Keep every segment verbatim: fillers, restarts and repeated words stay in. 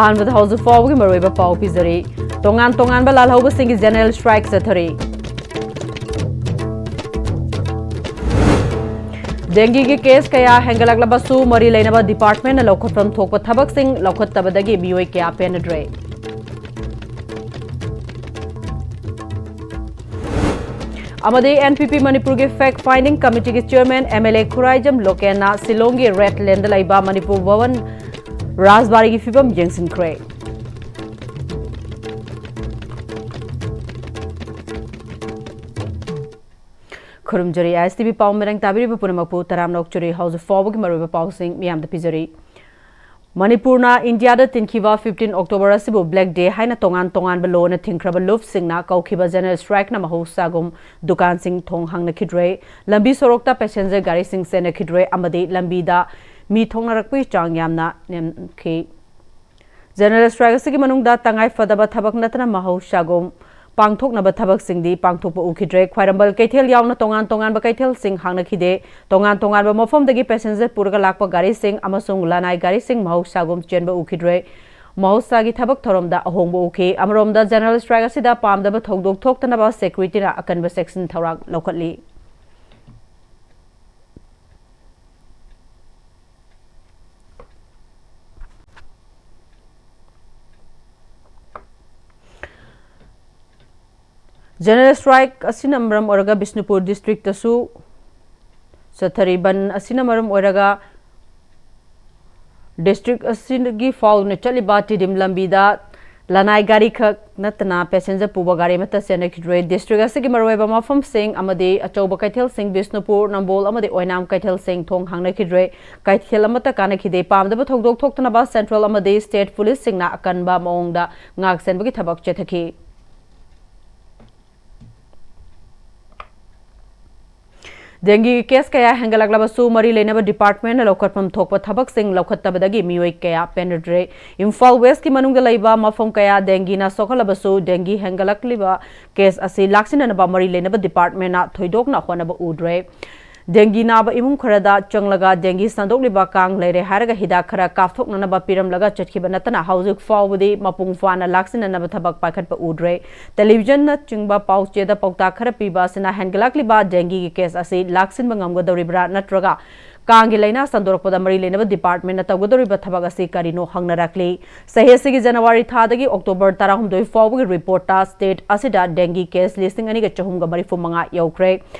ꯑꯍꯥꯟꯕꯗ ꯍꯧꯖꯤꯛ ꯐꯥꯎꯕꯒꯤ ꯃꯔꯨꯑꯣꯏꯕ ꯄꯥꯎ ꯄꯤꯖꯔꯤ꯫ ꯇꯣꯉꯥꯟ ꯇꯣꯉꯥꯟꯕ ꯂꯥꯜꯍꯧꯕꯁꯤꯡꯒꯤ general strike ꯆꯠꯊꯔꯤ꯫ ꯗꯦꯡꯒꯤꯒꯤ case ꯀꯌꯥ ꯍꯦꯟꯒꯠꯂꯛꯂꯕꯁꯨ ꯃꯔꯤ ꯂꯩꯅꯕ departmentꯅ ꯂꯧꯈꯠꯐꯝ ꯊꯣꯛꯄ ꯊꯕꯛꯁꯤꯡ ꯂꯧꯈꯠꯇꯕꯗꯒꯤ ꯃꯤꯑꯣꯏ ꯀꯌꯥ ꯄꯦꯟꯅꯗ꯭ꯔꯦ꯫ ꯑꯃꯗꯤ NPP ꯃꯅꯤꯄꯨꯔꯒꯤ fact finding committeeꯒꯤ chairman MLA Khuraijam ꯂꯣꯀꯦꯟꯅ ꯁꯤꯂꯣꯡꯒꯤ Red Laneꯗ ꯂꯩꯕ ꯃꯅꯤꯄꯨꯔ ꯚꯋꯟ ꯔꯥꯖꯕꯥꯔꯤꯒꯤ ꯐꯤꯕꯝ ꯌꯦꯡꯁꯤꯟꯈ꯭ꯔꯦ꯫ ꯈꯨꯔꯨꯝꯖꯔꯤ, ISTV ꯄꯥꯎ ꯃꯤꯔꯪ ꯇꯥꯕꯤꯔꯤꯕ ꯄꯨꯝꯅꯃꯛꯄꯨ ꯇꯔꯥꯝꯅ ꯑꯣꯛꯆꯔꯤ꯫ ꯍꯧꯖꯤꯛ ꯐꯥꯎꯕꯒꯤ ꯃꯔꯨꯑꯣꯏꯕ ꯄꯥꯎꯁꯤꯡ ꯃꯤꯌꯥꯝꯗ ꯄꯤꯖꯔꯤ꯫ ꯃꯅꯤꯄꯨꯔꯅ ꯏꯟꯗꯤꯌꯥꯗ ꯊꯤꯡꯈꯤꯕ fifteen October ꯑꯁꯤꯕꯨ Black Day ꯍꯥꯏꯅ ꯇꯣꯉꯥꯟ ꯇꯣꯉꯥꯟꯕ ꯂꯣꯅ ꯊꯤꯡꯈ꯭ꯔꯕ ꯂꯨꯞꯁꯤꯡꯅ ꯀꯧꯈꯤꯕ general strikeꯅ ꯃꯍꯧꯁꯥꯒꯨꯝ ꯗꯨꯀꯥꯟꯁꯤꯡ ꯊꯣꯡ ꯍꯥꯡꯅꯈꯤꯗ꯭ꯔꯦ, ꯂꯝꯕꯤ ꯁꯣꯔꯣꯛꯇ passenger ꯒꯥꯔꯤꯁꯤꯡ ꯆꯦꯟꯅꯈꯤꯗ꯭ꯔꯦ ꯑꯃꯗꯤ ꯂꯝꯕꯤꯗ ꯃꯤ ꯊꯣꯛꯅꯔꯛꯄꯒꯤ ꯆꯥꯡ ꯌꯥꯝꯅ ꯅꯦꯝꯈꯤ꯫ General strike ꯑꯁꯤꯒꯤ ꯃꯅꯨꯡꯗ ꯇꯉꯥꯏ ꯐꯗꯕ ꯊꯕꯛ ꯅꯠꯇꯅ ꯃꯍꯧꯁꯥꯒꯨꯝ ꯄꯥꯡꯊꯣꯛꯅꯕ ꯊꯕꯛꯁꯤꯡꯗꯤ ꯄꯥꯡꯊꯣꯛꯄ ꯎꯈꯤꯗ꯭ꯔꯦ꯫ ꯈ꯭ꯋꯥꯏꯔꯝꯕꯟ ꯀꯩꯊꯦꯜ ꯌꯥꯎꯅ ꯇꯣꯉꯥꯟ ꯇꯣꯉꯥꯟꯕ ꯀꯩꯊꯦꯜꯁꯤꯡ ꯍꯥꯡꯅꯈꯤꯗꯦ꯫ ꯇꯣꯉꯥꯟ ꯇꯣꯉꯥꯟꯕ ꯃꯐꯝꯗꯒꯤ passenger ꯄꯨꯔꯒ ꯂꯥꯛꯄ ꯒꯥꯔꯤꯁꯤꯡ ꯑꯃꯁꯨꯡ ꯂꯅꯥꯏ ꯒꯥꯔꯤꯁꯤꯡ ꯃꯍꯧꯁꯥꯒꯨꯝ ꯆꯦꯟꯕ ꯎꯈꯤꯗ꯭ꯔꯦ꯫ ꯃꯍꯧꯁꯥꯒꯤ ꯊꯕꯛ ꯊꯧꯔꯝꯗ ꯑꯍꯣꯡꯕ ꯎꯈꯤ꯫ ꯑꯃꯔꯣꯝꯗ general strike ꯑꯁꯤꯗ ꯄꯥꯝꯗꯕ ꯊꯧꯗꯣꯛ ꯊꯣꯛꯇꯅꯕ securityꯅ ꯑꯀꯟꯕ ꯆꯦꯛꯁꯤꯟ ꯊꯧꯔꯥꯡ ꯂꯧꯈꯠꯂꯤ꯫ General strike ꯑꯁꯤꯅ ꯃꯔꯝ ꯑꯣꯏꯔꯒ ꯕꯤꯁꯅꯨꯄꯨꯔ districtꯇꯁꯨ ꯆꯠꯊꯔꯤ꯫ ꯕꯟ ꯑꯁꯤꯅ ꯃꯔꯝ ꯑꯣꯏꯔꯒ district ꯑꯁꯤꯒꯤ ꯐꯥꯎꯗꯨꯅ ꯆꯠꯂꯤꯕ ꯇꯤꯗꯤꯝ ꯂꯝꯕꯤꯗ ꯂꯅꯥꯏ ꯒꯥꯔꯤ ꯈꯛ ꯅꯠꯇꯅ passenger ꯄꯨꯕ ꯒꯥꯔꯤ ꯑꯃꯠꯇ ꯆꯦꯟꯅꯈꯤꯗ꯭ꯔꯦ꯫ District ꯑꯁꯤꯒꯤ ꯃꯔꯨꯑꯣꯏꯕ ꯃꯐꯝꯁꯤꯡ ꯑꯃꯗꯤ ꯑꯆꯧꯕ ꯀꯩꯊꯦꯜꯁꯤꯡ ꯕꯤꯁꯅꯨꯄꯨꯔ, ꯅꯝꯕꯣꯜ ꯑꯃꯗꯤ ꯑꯣꯏꯅꯥꯝ ꯀꯩꯊꯦꯜꯁꯤꯡ ꯊꯣꯡ ꯍꯥꯡꯅꯈꯤꯗ꯭ꯔꯦ꯫ ꯀꯩꯊꯦꯜ ꯑꯃꯠꯇ ꯀꯥꯟꯅꯈꯤꯗꯦ꯫ ꯄꯥꯝꯗꯕ ꯊꯧꯗꯣꯛ ꯊꯣꯛꯇꯅꯕ central ꯑꯃꯗꯤ state policeꯁꯤꯡꯅ ꯑꯀꯟꯕ ꯃꯑꯣꯡꯗ ꯉꯥꯛ ꯁꯦꯟꯕꯒꯤ ꯊꯕꯛ ꯆꯠꯊꯈꯤ꯫ ꯗꯦꯡꯒꯤꯒꯤ case ꯀꯌꯥ ꯍꯦꯟꯒꯠꯂꯛꯂꯕꯁꯨ ꯃꯔꯤ ꯂꯩꯅꯕ departmentꯅ ꯂꯧꯈꯠꯐꯝ ꯊꯣꯛꯄ ꯊꯕꯛꯁꯤꯡ ꯂꯧꯈꯠꯇꯕꯗꯒꯤ ꯃꯤꯑꯣꯏ ꯀꯌꯥ ꯄꯦꯟꯅꯗ꯭ꯔꯦ꯫ ꯏꯝꯐꯥꯜ Westꯀꯤ ꯃꯅꯨꯡꯗ ꯂꯩꯕ ꯃꯐꯝ ꯀꯌꯥ ꯗꯦꯡꯒꯤꯅ ꯁꯣꯛꯍꯜꯂꯕꯁꯨ ꯗꯦꯡꯒꯤ ꯍꯦꯟꯒꯠꯂꯛꯂꯤꯕ case ꯑꯁꯤ ꯂꯥꯛꯁꯤꯟꯅꯅꯕ ꯃꯔꯤ ꯂꯩꯅꯕ departmentꯅ ꯊꯣꯏꯗꯣꯛꯅ ꯍꯣꯠꯅꯕ ꯎꯗ꯭ꯔꯦ꯫ ꯗꯦꯡꯒꯤ ꯅꯥꯕ ꯏꯃꯨꯡ ꯈꯔꯗ ꯆꯪꯂꯒ ꯗꯦꯡꯒꯤ ꯁꯟꯗꯣꯛꯂꯤꯕ ꯀꯥꯡ ꯂꯩꯔꯦ ꯍꯥꯏꯔꯒ ꯍꯤꯗꯥꯛ ꯈꯔ ꯀꯥꯞꯊꯣꯛꯅꯅꯕ ꯄꯤꯔꯝꯂꯒ ꯆꯠꯈꯤꯕ ꯅꯠꯇꯅ ꯍꯧꯖꯤꯛ ꯐꯥꯎꯕꯗꯤ ꯃꯄꯨꯡ ꯐꯥꯅ ꯂꯥꯛꯁꯤꯟꯅꯅꯕ ꯊꯕꯛ ꯄꯥꯏꯈꯠꯄ ꯎꯗ꯭ꯔꯦ꯫ ꯇꯦꯂꯤꯚꯤꯖꯟꯅꯆꯤꯡꯕ ꯄꯥꯎ ꯆꯦꯗ ꯄꯥꯎꯇꯥꯛ ꯈꯔ ꯄꯤꯕ ꯑꯁꯤꯅ ꯍꯦꯟꯒꯠꯂꯛꯂꯤꯕ ꯗꯦꯡꯒꯤꯒꯤ ꯀꯦꯁ ꯑꯁꯤ ꯂꯥꯛꯁꯤꯟꯕ ꯉꯝꯒꯗꯧꯔꯤꯕ꯭ꯔꯥ ꯅꯠꯇ꯭ꯔꯒ ꯀꯥꯡꯒꯤ ꯂꯥꯏꯅꯥ ꯁꯟꯗꯣꯔꯛꯄꯗ ꯃꯔꯤ ꯂꯩꯅꯕ ꯗꯤꯄꯥꯔꯠꯃꯦꯟꯅ ꯇꯧꯒꯗꯧꯔꯤꯕ ꯊꯕꯛ ꯑꯁꯤ ꯀꯔꯤꯅꯣ ꯍꯪꯅꯔꯛꯂꯤ꯫ ꯆꯍꯤ ꯑꯁꯤꯒꯤ ꯖꯅꯋꯥꯔꯤ ꯊꯥꯗꯒꯤ ꯑꯣꯛꯇꯣꯕꯔ ꯇꯔꯥꯍꯨꯝꯗꯣꯏ ꯐꯥꯎꯕꯒꯤ ꯔꯤꯄꯣꯔꯠꯇ ꯁ꯭ꯇꯦꯠ ꯑꯁꯤꯗ ꯗꯦꯡꯒꯤ ꯀꯦꯁ ꯂꯤꯁꯤꯡ ꯑꯅꯤꯒ ꯆꯍꯨꯝꯒ ꯃꯔꯤꯐꯨ ꯃꯉꯥ ꯌꯧꯈ꯭ꯔꯦ꯫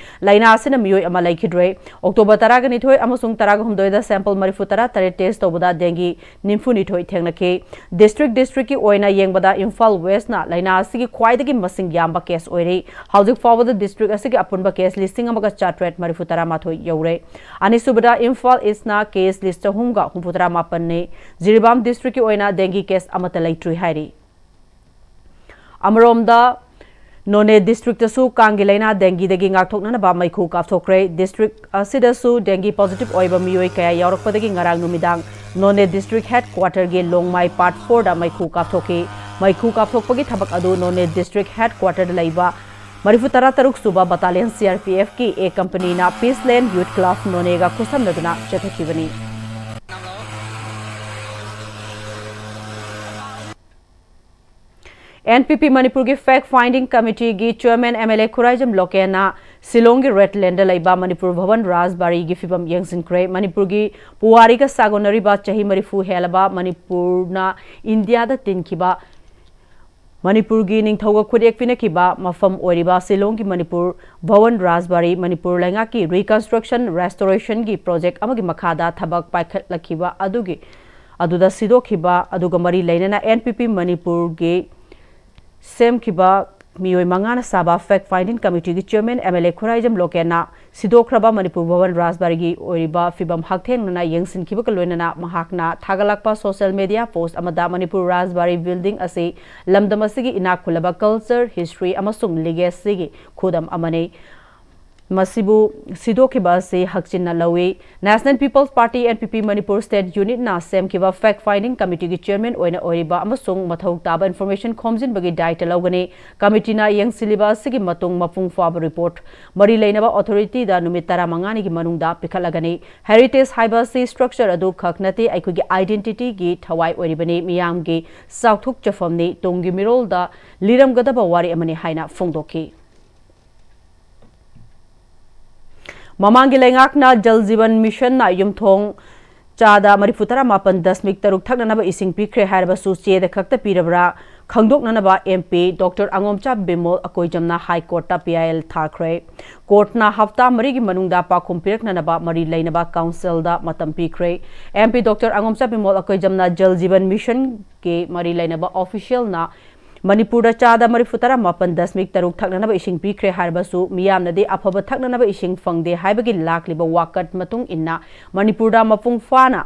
ꯂꯥꯏꯅꯥ ꯑꯁꯤꯅ ꯃꯤꯑꯣꯏ ꯑꯃ ꯂꯩꯈꯤꯗ꯭ꯔꯦ꯫ ꯑꯣꯛꯇꯣꯕꯔ ꯇꯔꯥꯒ ꯅꯤꯊꯣꯏ ꯑꯃꯁꯨꯡ ꯇꯔꯥꯒ ꯍꯨꯝꯗꯣꯏꯗ ꯁꯦꯝꯄꯜ ꯃꯔꯤꯐꯨ ꯇꯔꯥ ꯇꯔꯦꯠ ꯇꯦꯁ ꯇꯧꯕꯗ ꯗꯦꯡꯒꯤ ꯅꯤꯐꯨ ꯅꯤꯊꯣꯏ ꯊꯦꯡꯅꯈꯤ꯫ ꯗꯤꯁꯇ꯭ꯔꯤꯛ ꯗꯤꯁꯇ꯭ꯔꯤꯛꯀꯤ ꯑꯣꯏꯅ ꯌꯦꯡꯕꯗ ꯏꯝꯐꯥꯜ ꯋꯦꯁꯅ ꯂꯥꯏꯅꯥ ꯑꯁꯤꯒꯤ ꯈ꯭ꯋꯥꯏꯗꯒꯤ ꯃꯁꯤꯡ ꯌꯥꯝꯕ ꯀꯦꯁ ꯑꯣꯏꯔꯤ꯫ ꯍꯧꯖꯤꯛ ꯐꯥꯎꯕꯗ ꯗꯤꯁꯇ꯭ꯔꯤꯛ ꯑꯁꯤꯒꯤ ꯑꯄꯨꯟꯕ ꯀꯦꯁ ꯂꯤꯁꯤꯡ ꯑꯃꯒ ꯆꯥꯇ꯭ꯔꯦꯠ ꯃꯔꯤꯐꯨ ꯇꯔꯥ ꯃꯥꯊꯣꯏ ꯌꯧꯔꯦ꯫ ꯑꯅꯤꯁꯨꯕꯗ ꯏꯝꯐꯥꯜ ꯏꯁꯅ ꯀꯦꯁ ꯂꯤꯁ ꯆꯍꯨꯝꯒ ꯍꯨꯝꯐꯨ ꯇꯔꯥ ꯃꯥꯄꯟꯅꯤ꯫ ꯖꯤꯔꯤꯕꯥꯝ ꯗꯤꯁꯇ꯭ꯔꯤꯛꯀꯤ ꯑꯣꯏꯅ ꯗꯦꯡꯒꯤ ꯀꯦꯁ ꯑꯃꯠꯇ ꯂꯩꯇ꯭ꯔꯤ ꯍꯥꯏꯔꯤ꯫ ꯑꯃꯔꯣꯝꯗ ꯅꯣꯅꯦ ꯗꯤꯁꯇ꯭ꯔꯤꯛꯇꯁꯨ ꯀꯥꯡꯒꯤ ꯂꯥꯏꯅꯥ ꯗꯦꯡꯒꯤꯗꯒꯤ ꯉꯥꯛꯊꯣꯛꯅꯅꯕ ꯃꯩꯈꯨ ꯀꯥꯞꯊꯣꯛꯈ꯭ꯔꯦ꯫ ꯗꯤꯁꯇ꯭ꯔꯤꯛ ꯑꯁꯤꯗꯁꯨ ꯗꯦꯡꯒꯤ ꯄꯣꯖꯤꯇꯤꯚ ꯑꯣꯏꯕ ꯃꯤꯑꯣꯏ ꯀꯌꯥ ꯌꯥꯎꯔꯛꯄꯗꯒꯤ ꯉꯔꯥꯡ ꯅꯨꯃꯤꯗꯥꯡ ꯅꯣꯅꯦ ꯗꯤꯁꯇ꯭ꯔꯤꯛ ꯍꯦꯗ ꯀ꯭ꯋꯥꯇꯔꯒꯤ ꯂꯣꯡꯃꯥꯏ ꯄꯥꯔꯠ ꯐꯣꯔꯗ ꯃꯩꯈꯨ ꯀꯥꯞꯊꯣꯛꯈꯤ꯫ ꯃꯩꯈꯨ ꯀꯥꯞꯊꯣꯛꯄꯒꯤ ꯊꯕꯛ ꯑꯗꯨ ꯅꯣꯅꯦ ꯗꯤꯁꯇ꯭ꯔꯤꯛ ꯍꯦꯗ ꯀ꯭ꯋꯥꯇꯔꯗ ꯂꯩꯕ ꯃꯔꯤꯐꯨ ꯇꯔꯥ ꯇꯔꯨꯛ ꯁꯨꯕ ꯕꯇꯥꯂꯤꯌꯟ ꯁꯤ ꯑꯥꯔ ꯄꯤ ꯑꯦꯐꯀꯤ ꯑꯦ ꯀꯝꯄꯅꯤꯅ ꯄꯤꯁꯂꯦꯟ ꯌꯨꯠ ꯀ꯭ꯂꯕ ꯅꯣꯅꯦꯒ ꯈꯨꯠꯁꯝꯅꯗꯨꯅ ꯆꯠꯊꯈꯤꯕꯅꯤ꯫ ꯑꯦꯟ ꯄꯤ ꯄꯤ ꯃꯅꯤꯄꯨꯔꯒꯤ ꯐꯦꯛ ꯐꯥꯏꯟꯗꯤꯡ ꯀꯃꯤꯇꯤꯒꯤ chairman M L A Khuraijam ꯂꯣꯀꯦꯟꯅ ꯁꯤꯂꯣꯡꯒꯤ ꯔꯦꯗ ꯂꯦꯟꯗ ꯂꯩꯕ ꯃꯅꯤꯄꯨꯔ ꯚꯋꯟ ꯔꯥꯖꯕꯥꯔꯤꯒꯤ ꯐꯤꯕꯝ ꯌꯦꯡꯁꯤꯟꯈ꯭ꯔꯦ꯫ ꯃꯅꯤꯄꯨꯔꯒꯤ ꯄꯨꯋꯥꯔꯤꯒ ꯁꯥꯒꯣꯟꯅꯔꯤꯕ ꯆꯍꯤ ꯃꯔꯤꯐꯨ ꯍꯦꯜꯂꯕ ꯃꯅꯤꯄꯨꯔꯅ ꯏꯟꯗꯤꯌꯥꯗ ꯇꯤꯟꯈꯤꯕ ꯃꯅꯤꯄꯨꯔꯒꯤ ꯅꯤꯡꯊꯧꯒ ꯈꯨꯠꯌꯦꯛ ꯄꯤꯅꯈꯤꯕ ꯃꯐꯝ ꯑꯣꯏꯔꯤꯕ ꯁꯤꯂꯣꯡꯒꯤ ꯃꯅꯤꯄꯨꯔ ꯚꯋꯟ ꯔꯥꯖꯕꯥꯔꯤ ꯃꯅꯤꯄꯨꯔ ꯂꯩꯉꯥꯛꯀꯤ ꯔꯤꯀꯟꯁꯇ꯭ꯔꯛꯁꯟ ꯔꯦꯁꯇꯣꯔꯦꯁꯟꯒꯤ ꯄ꯭ꯔꯣꯖꯦꯛ ꯑꯃꯒꯤ ꯃꯈꯥꯗ ꯊꯕꯛ ꯄꯥꯏꯈꯠꯂꯛꯈꯤꯕ ꯑꯗꯨꯒꯤ ꯑꯗꯨꯗ ꯁꯤꯗꯣꯛꯈꯤꯕ ꯑꯗꯨꯒ ꯃꯔꯤ ꯂꯩꯅꯅ ꯑꯦꯟ ꯄꯤ ꯄꯤ ꯃꯅꯤꯄꯨꯔꯒꯤ ꯁꯦꯝꯈꯤꯕ ꯃꯤꯑꯣꯏ ꯃꯉꯥꯅ ꯁꯥꯕ ꯐꯦꯛ ꯐꯥꯏꯟꯗꯤꯡ ꯀꯃꯤꯇꯤꯒꯤ chairman M L A Khuraijam ꯂꯣꯀꯦꯟꯅ ꯁꯤꯗꯣꯛꯈ꯭ꯔꯕ ꯃꯅꯤꯄꯨꯔ ꯚꯋꯟ ꯔꯥꯖꯕꯥꯔꯤꯒꯤ ꯑꯣꯏꯔꯤꯕ ꯐꯤꯕꯝ ꯍꯛꯊꯦꯡꯅꯅ ꯌꯦꯡꯁꯤꯟꯈꯤꯕꯒ ꯂꯣꯏꯅꯅ ꯃꯍꯥꯛꯅ ꯊꯥꯒꯠꯂꯛꯄ ꯁꯣꯁꯤꯌꯦꯜ ꯃꯤꯗꯤꯌꯥ ꯄꯣꯁ ꯑꯃꯗ ꯃꯅꯤꯄꯨꯔ ꯔꯥꯖꯕꯥꯔꯤ ꯕꯤꯜꯗꯤꯡ ꯑꯁꯤ ꯂꯝꯗꯝ ꯑꯁꯤꯒꯤ ꯏꯅꯥꯛ ꯈꯨꯜꯂꯕ ꯀꯜꯆꯔ, ꯍꯤꯁꯇ꯭ꯔꯤ ꯑꯃꯁꯨꯡ ꯂꯤꯒꯦꯁꯤꯒꯤ ꯈꯨꯗꯝ ꯑꯃꯅꯤ꯫ ꯃꯁꯤꯕꯨ ꯁꯤꯗꯣꯛꯈꯤꯕ ꯑꯁꯤ ꯍꯛꯆꯤꯟꯅ ꯂꯧꯏ꯫ National People's Party, N P P, Manipur State Unit ꯅ ꯁꯦꯝꯈꯤꯕ Fact Finding Committee ꯒꯤ Chairman ꯑꯣꯏꯅ ꯑꯣꯏꯔꯤꯕ ꯑꯃꯁꯨꯡ ꯃꯊꯧ ꯇꯥꯕ information ꯈꯣꯝꯖꯤꯟꯕꯒꯤ ꯗꯥꯏꯇ ꯂꯧꯒꯅꯤ꯫ Committee ꯅ ꯌꯦꯡꯁꯤꯜꯂꯤꯕ ꯑꯁꯤꯒꯤ ꯃꯇꯨꯡ ꯃꯄꯨꯡ ꯐꯥꯕ report ꯃꯔꯤ ꯂꯩꯅꯕ authority ꯗ ꯅꯨꯃꯤꯠ ꯇꯔꯥꯃꯉꯥꯅꯤꯒꯤ ꯃꯅꯨꯡꯗ ꯄꯤꯈꯠꯂꯒꯅꯤ꯫ Heritage ꯍꯥꯏꯕ ꯑꯁꯤ structure ꯑꯗꯨ ꯈꯛ ꯅꯠꯇꯦ, ꯑꯩꯈꯣꯏꯒꯤ identity ꯒꯤ ꯊꯋꯥꯏ ꯑꯣꯏꯔꯤꯕꯅꯤ, ꯃꯤꯌꯥꯝꯒꯤ ꯆꯥꯎꯊꯣꯛꯆꯐꯝꯅꯤ, ꯇꯨꯡꯒꯤ ꯃꯤꯔꯣꯜꯗ ꯂꯤꯔꯝꯒꯗꯕ ꯋꯥꯔꯤ ꯑꯃꯅꯤ ꯍꯥꯏꯅ ꯐꯣꯡꯗꯣꯛꯈꯤ꯫ ꯃꯃꯥꯡꯒꯤ ꯂꯩꯉꯥꯛꯅ ꯖꯜ ꯖꯤꯕꯟ ꯃꯤꯁꯟꯅ ꯌꯨꯝꯊꯣꯡ ꯆꯥꯗ ꯃꯔꯤꯐꯨ ꯇꯔꯥ ꯃꯥꯄꯟ ꯗꯁꯃꯤꯛ ꯇꯔꯨꯛ ꯊꯛꯅꯅꯕ ꯏꯁꯤꯡ ꯄꯤꯈ꯭ꯔꯦ ꯍꯥꯏꯔꯕꯁꯨ, ꯆꯦꯗ ꯈꯛꯇ ꯄꯤꯔꯕ꯭ꯔꯥ ꯈꯪꯗꯣꯛꯅꯅꯕ M P Doctor ꯑꯉꯣꯝꯆꯥ Bimol ꯑꯀꯣꯏꯖꯝꯅ High Court ꯇ P I L ꯊꯥꯈ꯭ꯔꯦ꯫ Court ꯅ ꯍꯞꯇꯥ ꯃꯔꯤꯒꯤ ꯃꯅꯨꯡꯗ ꯄꯥꯎꯈꯨꯝ ꯄꯤꯔꯛꯅꯅꯕ ꯃꯔꯤ ꯂꯩꯅꯕ council ꯗ ꯃꯇꯝ ꯄꯤꯈ꯭ꯔꯦ꯫ M P Doctor ꯑꯉꯣꯝꯆꯥ Bimol ꯑꯀꯣꯏꯖꯝꯅ Jal ꯖꯤꯕꯟ ꯃꯤꯁꯟꯒꯤ ꯃꯔꯤ ꯂꯩꯅꯕ official ꯅ ꯃꯅꯤꯄꯨꯔꯗ ꯆꯥꯗ ꯃꯔꯤꯐꯨ ꯇꯔꯥ ꯃꯥꯄꯟ ꯗꯁꯃꯤꯛ ꯇꯔꯨꯛ ꯊꯛꯅꯅꯕ ꯏꯁꯤꯡ ꯄꯤꯈ꯭ꯔꯦ ꯍꯥꯏꯔꯕꯁꯨ, ꯃꯤꯌꯥꯝꯅꯗꯤ ꯑꯐꯕ ꯊꯛꯅꯅꯕ ꯏꯁꯤꯡ ꯐꯪꯗꯦ ꯍꯥꯏꯕꯒꯤ ꯂꯥꯛꯂꯤꯕ ꯋꯥꯀꯠ ꯃꯇꯨꯡ ꯏꯟꯅ ꯃꯅꯤꯄꯨꯔꯗ ꯃꯄꯨꯡ ꯐꯥꯅ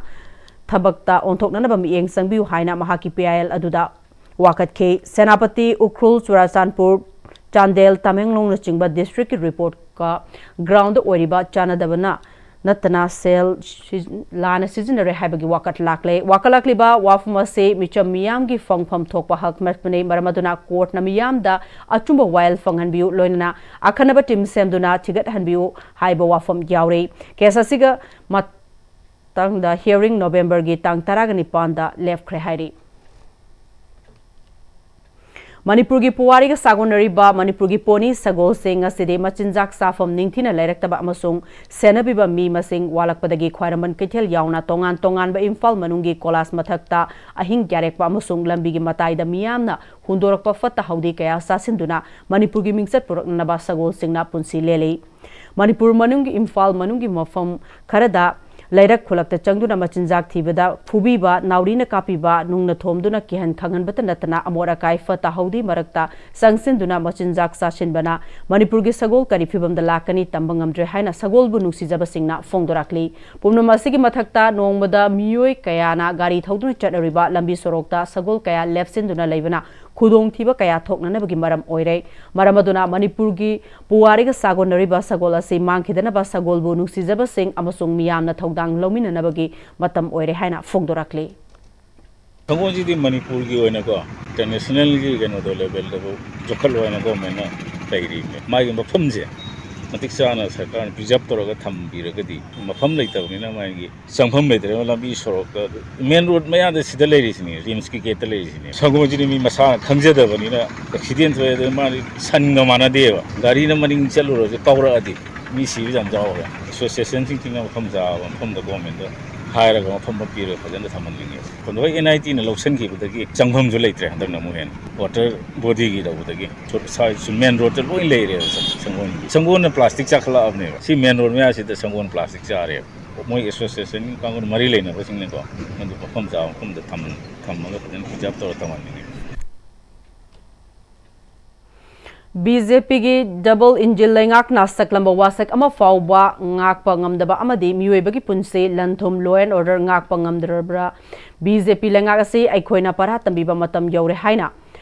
ꯊꯕꯛꯇ ꯑꯣꯟꯊꯣꯛꯅꯅꯕ ꯃꯤꯠꯌꯦꯡ ꯆꯪꯕꯤꯌꯨ ꯍꯥꯏꯅ ꯃꯍꯥꯛꯀꯤ P I L ꯑꯗꯨꯗ ꯋꯥꯀꯠꯈꯤ꯫ ꯁꯦꯅꯥꯄꯇꯤ, ꯎꯈ꯭ꯔꯨꯜ, ꯆꯨꯔꯥꯆꯥꯟꯄꯨꯔ, ꯆꯥꯟꯗꯦꯜ, ꯇꯃꯦꯡꯂꯣꯡꯅꯆꯤꯡꯕ district ꯀꯤ report ꯀ ground ꯗ ꯑꯣꯏꯔꯤꯕ ꯆꯥꯟꯅꯗꯕꯅ ꯅꯠꯇꯅ ꯁꯦꯜ ꯁꯤ-, ꯂꯥꯟꯅ ꯁꯤꯖꯤꯟꯅꯔꯦ ꯍꯥꯏꯕꯒꯤ ꯋꯥꯀꯠ ꯂꯥꯛꯂꯦ꯫ ꯋꯥꯀꯠꯂꯛꯂꯤꯕ ꯋꯥꯐꯝ ꯑꯁꯤ ꯃꯤꯆꯝ ꯃꯤꯌꯥꯝꯒꯤ ꯐꯪꯐꯝ ꯊꯣꯛꯄ ꯍꯛ ꯃꯠꯄꯅꯤ꯫ ꯃꯔꯝ ꯑꯗꯨꯅ court ꯅ ꯃꯤꯌꯥꯝꯗ ꯑꯆꯨꯝꯕ ꯋꯥꯌꯦꯜ ꯐꯪꯍꯟꯕꯤꯌꯨ, ꯂꯣꯏꯅꯅ ꯑꯈꯟꯅꯕ team ꯁꯦꯝꯗꯨꯅ ꯊꯤꯒꯠꯍꯟꯕꯤꯌꯨ ꯍꯥꯏꯕ ꯋꯥꯐꯝ ꯌꯥꯎꯔꯤ꯫ Case ꯑꯁꯤꯒ ꯃꯇꯥꯡꯗ hearing November ꯒꯤ ꯇꯥꯡ ꯇꯔꯥꯒ ꯅꯤꯄꯥꯟꯗ ꯂꯦꯞꯈ꯭ꯔꯦ ꯍꯥꯏꯔꯤ꯫ ꯃꯅꯤꯄꯨꯔꯒꯤ ꯄꯨꯋꯥꯔꯤꯒ ꯁꯥꯒꯣꯟꯅꯔꯤꯕ ꯃꯅꯤꯄꯨꯔꯒꯤ ꯄꯣꯅꯤ ꯁꯒꯣꯜꯁꯤꯡ ꯉꯁꯤꯗꯤ ꯃꯆꯤꯟꯖꯥꯛ ꯆꯥꯐꯝ ꯅꯤꯡꯊꯤꯅ ꯂꯩꯔꯛꯇꯕ ꯑꯃꯁꯨꯡ ꯁꯦꯟꯅꯕꯤꯕ ꯃꯤ ꯃꯁꯤꯡ ꯋꯥꯠꯂꯛꯄꯗꯒꯤ ꯈ꯭ꯋꯥꯏꯔꯝꯕꯟ ꯀꯩꯊꯦꯜ ꯌꯥꯎꯅ ꯇꯣꯉꯥꯟ ꯇꯣꯉꯥꯟꯕ ꯏꯝꯐꯥꯜ ꯃꯅꯨꯡꯒꯤ ꯀꯣꯂꯥꯁ ꯃꯊꯛꯇ ꯑꯍꯤꯡ ꯌꯥꯔꯦꯛꯄ ꯑꯃꯁꯨꯡ ꯂꯝꯕꯤꯒꯤ ꯃꯇꯥꯏꯗ ꯃꯤꯌꯥꯝꯅ ꯍꯨꯟꯗꯣꯔꯛꯄ ꯐꯠꯇ ꯍꯥꯎꯗꯤ ꯀꯌꯥ ꯆꯥꯁꯤꯟꯗꯨꯅ ꯃꯅꯤꯄꯨꯔꯒꯤ ꯃꯤꯡꯆꯠ ꯄꯨꯔꯛꯅꯅꯕ ꯁꯒꯣꯜꯁꯤꯡꯅ ꯄꯨꯟꯁꯤ ꯂꯦꯜꯂꯤ꯫ ꯃꯅꯤꯄꯨꯔ ꯃꯅꯨꯡꯒꯤ ꯏꯝꯐꯥꯜ ꯃꯅꯨꯡꯒꯤ ꯃꯐꯝ ꯈꯔꯗ ꯂꯩꯔꯛ ꯈꯨꯂꯛꯇ ꯆꯪꯗꯨꯅ ꯃꯆꯤꯟꯖꯥꯛ ꯊꯤꯕꯗ ꯐꯨꯕꯤꯕ, ꯅꯥꯎꯔꯤꯅ ꯀꯥꯞꯄꯤꯕ, ꯅꯨꯡꯅ ꯊꯣꯝꯗꯨꯅ ꯀꯤꯍꯟ ꯈꯪꯍꯟꯕꯇ ꯅꯠꯇꯅ ꯑꯃꯣꯠ ꯑꯀꯥꯏ ꯐꯠꯇ ꯍꯥꯎꯗꯤ ꯃꯔꯛꯇ ꯆꯪꯁꯤꯟꯗꯨꯅ ꯃꯆꯤꯟꯖꯥꯛ ꯆꯥꯁꯤꯟꯕꯅ ꯃꯅꯤꯄꯨꯔꯒꯤ ꯁꯒꯣꯜ ꯀꯔꯤ ꯐꯤꯕꯝꯗ ꯂꯥꯛꯀꯅꯤ ꯇꯝꯕ ꯉꯝꯗ꯭ꯔꯦ ꯍꯥꯏꯅ ꯁꯒꯣꯜꯕꯨ ꯅꯨꯡꯁꯤꯖꯕꯁꯤꯡꯅ ꯐꯣꯡꯗꯣꯔꯛꯂꯤ꯫ ꯄꯨꯝꯅꯃꯛ ꯑꯁꯤꯒꯤ ꯃꯊꯛꯇ ꯅꯣꯡꯃꯗ ꯃꯤꯑꯣꯏ ꯀꯌꯥꯅ ꯒꯥꯔꯤ ꯊꯧꯗꯨꯅ ꯆꯠꯅꯔꯤꯕ ꯂꯝꯕꯤ ꯁꯣꯔꯣꯛꯇ ꯁꯒꯣꯜ ꯀꯌꯥ ꯂꯦꯞꯁꯤꯟꯗꯨꯅ ꯂꯩꯕꯅ ꯈꯨꯗꯣꯡꯊꯤꯕ ꯀꯌꯥ ꯊꯣꯛꯅꯅꯕꯒꯤ ꯃꯔꯝ ꯑꯣꯏꯔꯦ꯫ ꯃꯔꯝ ꯑꯗꯨꯅ ꯃꯅꯤꯄꯨꯔꯒꯤ ꯄꯨꯋꯥꯔꯤꯒ ꯁꯥꯒꯣꯟꯅꯔꯤꯕ ꯁꯒꯣꯜ ꯑꯁꯤ ꯃꯥꯡꯈꯤꯗꯅꯕ ꯁꯒꯣꯜꯕꯨ ꯅꯨꯡꯁꯤꯖꯕꯁꯤꯡ ꯑꯃꯁꯨꯡ ꯃꯤꯌꯥꯝꯅ ꯊꯧꯗꯥꯡ ꯂꯧꯃꯤꯟꯅꯅꯕꯒꯤ ꯃꯇꯝ ꯑꯣꯏꯔꯦ ꯍꯥꯏꯅ ꯐꯣꯡꯗꯣꯔꯛꯂꯤ꯫ ꯁꯒꯣꯜꯁꯤꯗꯤ ꯃꯅꯤꯄꯨꯔꯒꯤ ꯑꯣꯏꯅꯀꯣ ꯏꯟꯇꯔꯅꯦꯁꯅꯦꯜꯒꯤ ꯀꯩꯅꯣꯗꯣ ꯂꯦꯚꯦꯜꯗꯕꯨ ꯌꯣꯛꯈꯠꯂꯣ ꯍꯥꯏꯅ ꯒꯣꯔꯃꯦꯟꯅ ꯂꯩꯔꯤꯕꯅꯦ꯫ ꯃꯥꯒꯤ ꯃꯐꯝꯁꯦ ꯃꯇꯤꯛ ꯆꯥꯅ ꯁꯔꯀꯥꯔꯅ ꯄ꯭ꯔꯤꯖꯥꯕ ꯇꯧꯔꯒ ꯊꯝꯕꯤꯔꯒꯗꯤ, ꯃꯐꯝ ꯂꯩꯇꯕꯅꯤꯅ ꯃꯥꯒꯤ ꯆꯪꯐꯝ ꯂꯩꯇ꯭ꯔꯦꯕ꯫ ꯂꯝꯕꯤ ꯁꯣꯔꯣꯛꯇ, ꯃꯦꯟ ꯔꯣꯗ ꯃꯌꯥꯗ ꯁꯤꯗ ꯂꯩꯔꯤꯁꯤꯅꯤ, ꯔꯤꯝꯁꯀꯤ ꯒꯦꯠꯇ ꯂꯩꯔꯤꯁꯤꯅꯤ꯫ ꯁꯒꯣꯜꯁꯤꯗꯤ ꯃꯤ ꯃꯁꯥꯅ ꯈꯪꯖꯗꯕꯅꯤꯅ ꯑꯦꯛꯁꯤꯗꯦꯟ ꯊꯣꯛꯑꯦ꯫ ꯑꯗꯨ ꯃꯥꯗꯤ ꯁꯟꯒ ꯃꯥꯟꯅꯗꯦꯕ, ꯒꯥꯔꯤꯅ ꯃꯅꯤꯡ ꯆꯠꯂꯨꯔꯁꯨ ꯀꯥꯎꯔꯛꯑꯗꯤ ꯃꯤ ꯁꯤꯕꯁꯨ ꯌꯥꯝ ꯌꯥꯎꯔꯦ꯫ ꯑꯦꯁꯣꯁꯤꯌꯦꯁꯟꯁꯤꯡꯁꯤꯅ ꯃꯐꯝ ꯆꯥꯕ ꯃꯐꯝꯗ ꯒꯣꯔꯃꯦꯟꯗ ꯍꯥꯏꯔꯒ ꯃꯐꯝ ꯑꯃ ꯄꯤꯔꯒ ꯐꯖꯅ ꯊꯝꯍꯟꯅꯤꯡꯉꯦꯕ꯫ ꯍꯣꯏ, ꯑꯦꯟ ꯑꯥꯏ ꯇꯤꯅ ꯂꯧꯁꯤꯟꯈꯤꯕꯗꯒꯤ ꯆꯪꯐꯝꯁꯨ ꯂꯩꯇ꯭ꯔꯦ꯫ ꯍꯟꯗꯛꯅ ꯑꯃꯨꯛ ꯍꯦꯟꯅ ꯋꯥꯇꯔ ꯕꯣꯗꯤꯒꯤ ꯇꯧꯕꯗꯒꯤ ꯃꯦꯟ ꯔꯣꯗꯇ ꯂꯣꯏ ꯂꯩꯔꯦꯕ ꯁꯪ-, ꯁꯪꯒꯣꯜꯒꯤ꯫ ꯁꯪꯒꯣꯜꯅ ꯄ꯭ꯂꯥꯁꯇꯤꯛ ꯆꯥꯈꯠꯂꯛꯑꯕꯅꯦꯕ꯫ ꯁꯤ ꯃꯦꯟ ꯔꯣꯗ ꯃꯌꯥꯁꯤꯗ ꯁꯪꯒꯣꯜ ꯄ꯭ꯂꯥꯁꯇꯤꯛ ꯆꯥꯔꯦꯕ꯫ ꯃꯣꯏ ꯑꯦꯁꯣꯁꯤꯌꯦꯁꯟ ꯀꯥꯡꯕꯨ ꯃꯔꯤ ꯂꯩꯅꯕꯁꯤꯡꯅꯀꯣ, ꯃꯗꯨ ꯃꯐꯝ ꯆꯥꯕ ꯃꯐꯝꯗ ꯊꯝꯍꯟ-, ꯊꯝꯃꯒ ꯐꯖꯅ ꯄ꯭ꯔꯤꯖꯥꯕ ꯇꯧꯔ ꯊꯝꯍꯟꯅꯤꯡꯉꯦ꯫ ꯕꯤ ꯖꯦ ꯄꯤꯒꯤ ꯗꯕꯜ ꯏꯟꯖꯤꯟ ꯂꯩꯉꯥꯛꯅ ꯁꯛꯂꯝꯕ ꯋꯥꯁꯛ ꯑꯃ ꯐꯥꯎꯕ ꯉꯥꯛꯄ ꯉꯝꯗꯕ ꯑꯃꯗꯤ ꯃꯤꯑꯣꯏꯕꯒꯤ ꯄꯨꯟꯁꯤ, ꯂꯟ ꯊꯨꯝ, law and order ꯉꯥꯛꯄ ꯉꯝꯗ꯭ꯔꯕ꯭ꯔꯥ? ꯕꯤ ꯖꯦ ꯄꯤ ꯂꯩꯉꯥꯛ ꯑꯁꯤ ꯑꯩꯈꯣꯏꯅ ꯄꯔꯥ ꯇꯝꯕꯤꯕ ꯃꯇꯝ ꯌꯧꯔꯦ ꯍꯥꯏꯅ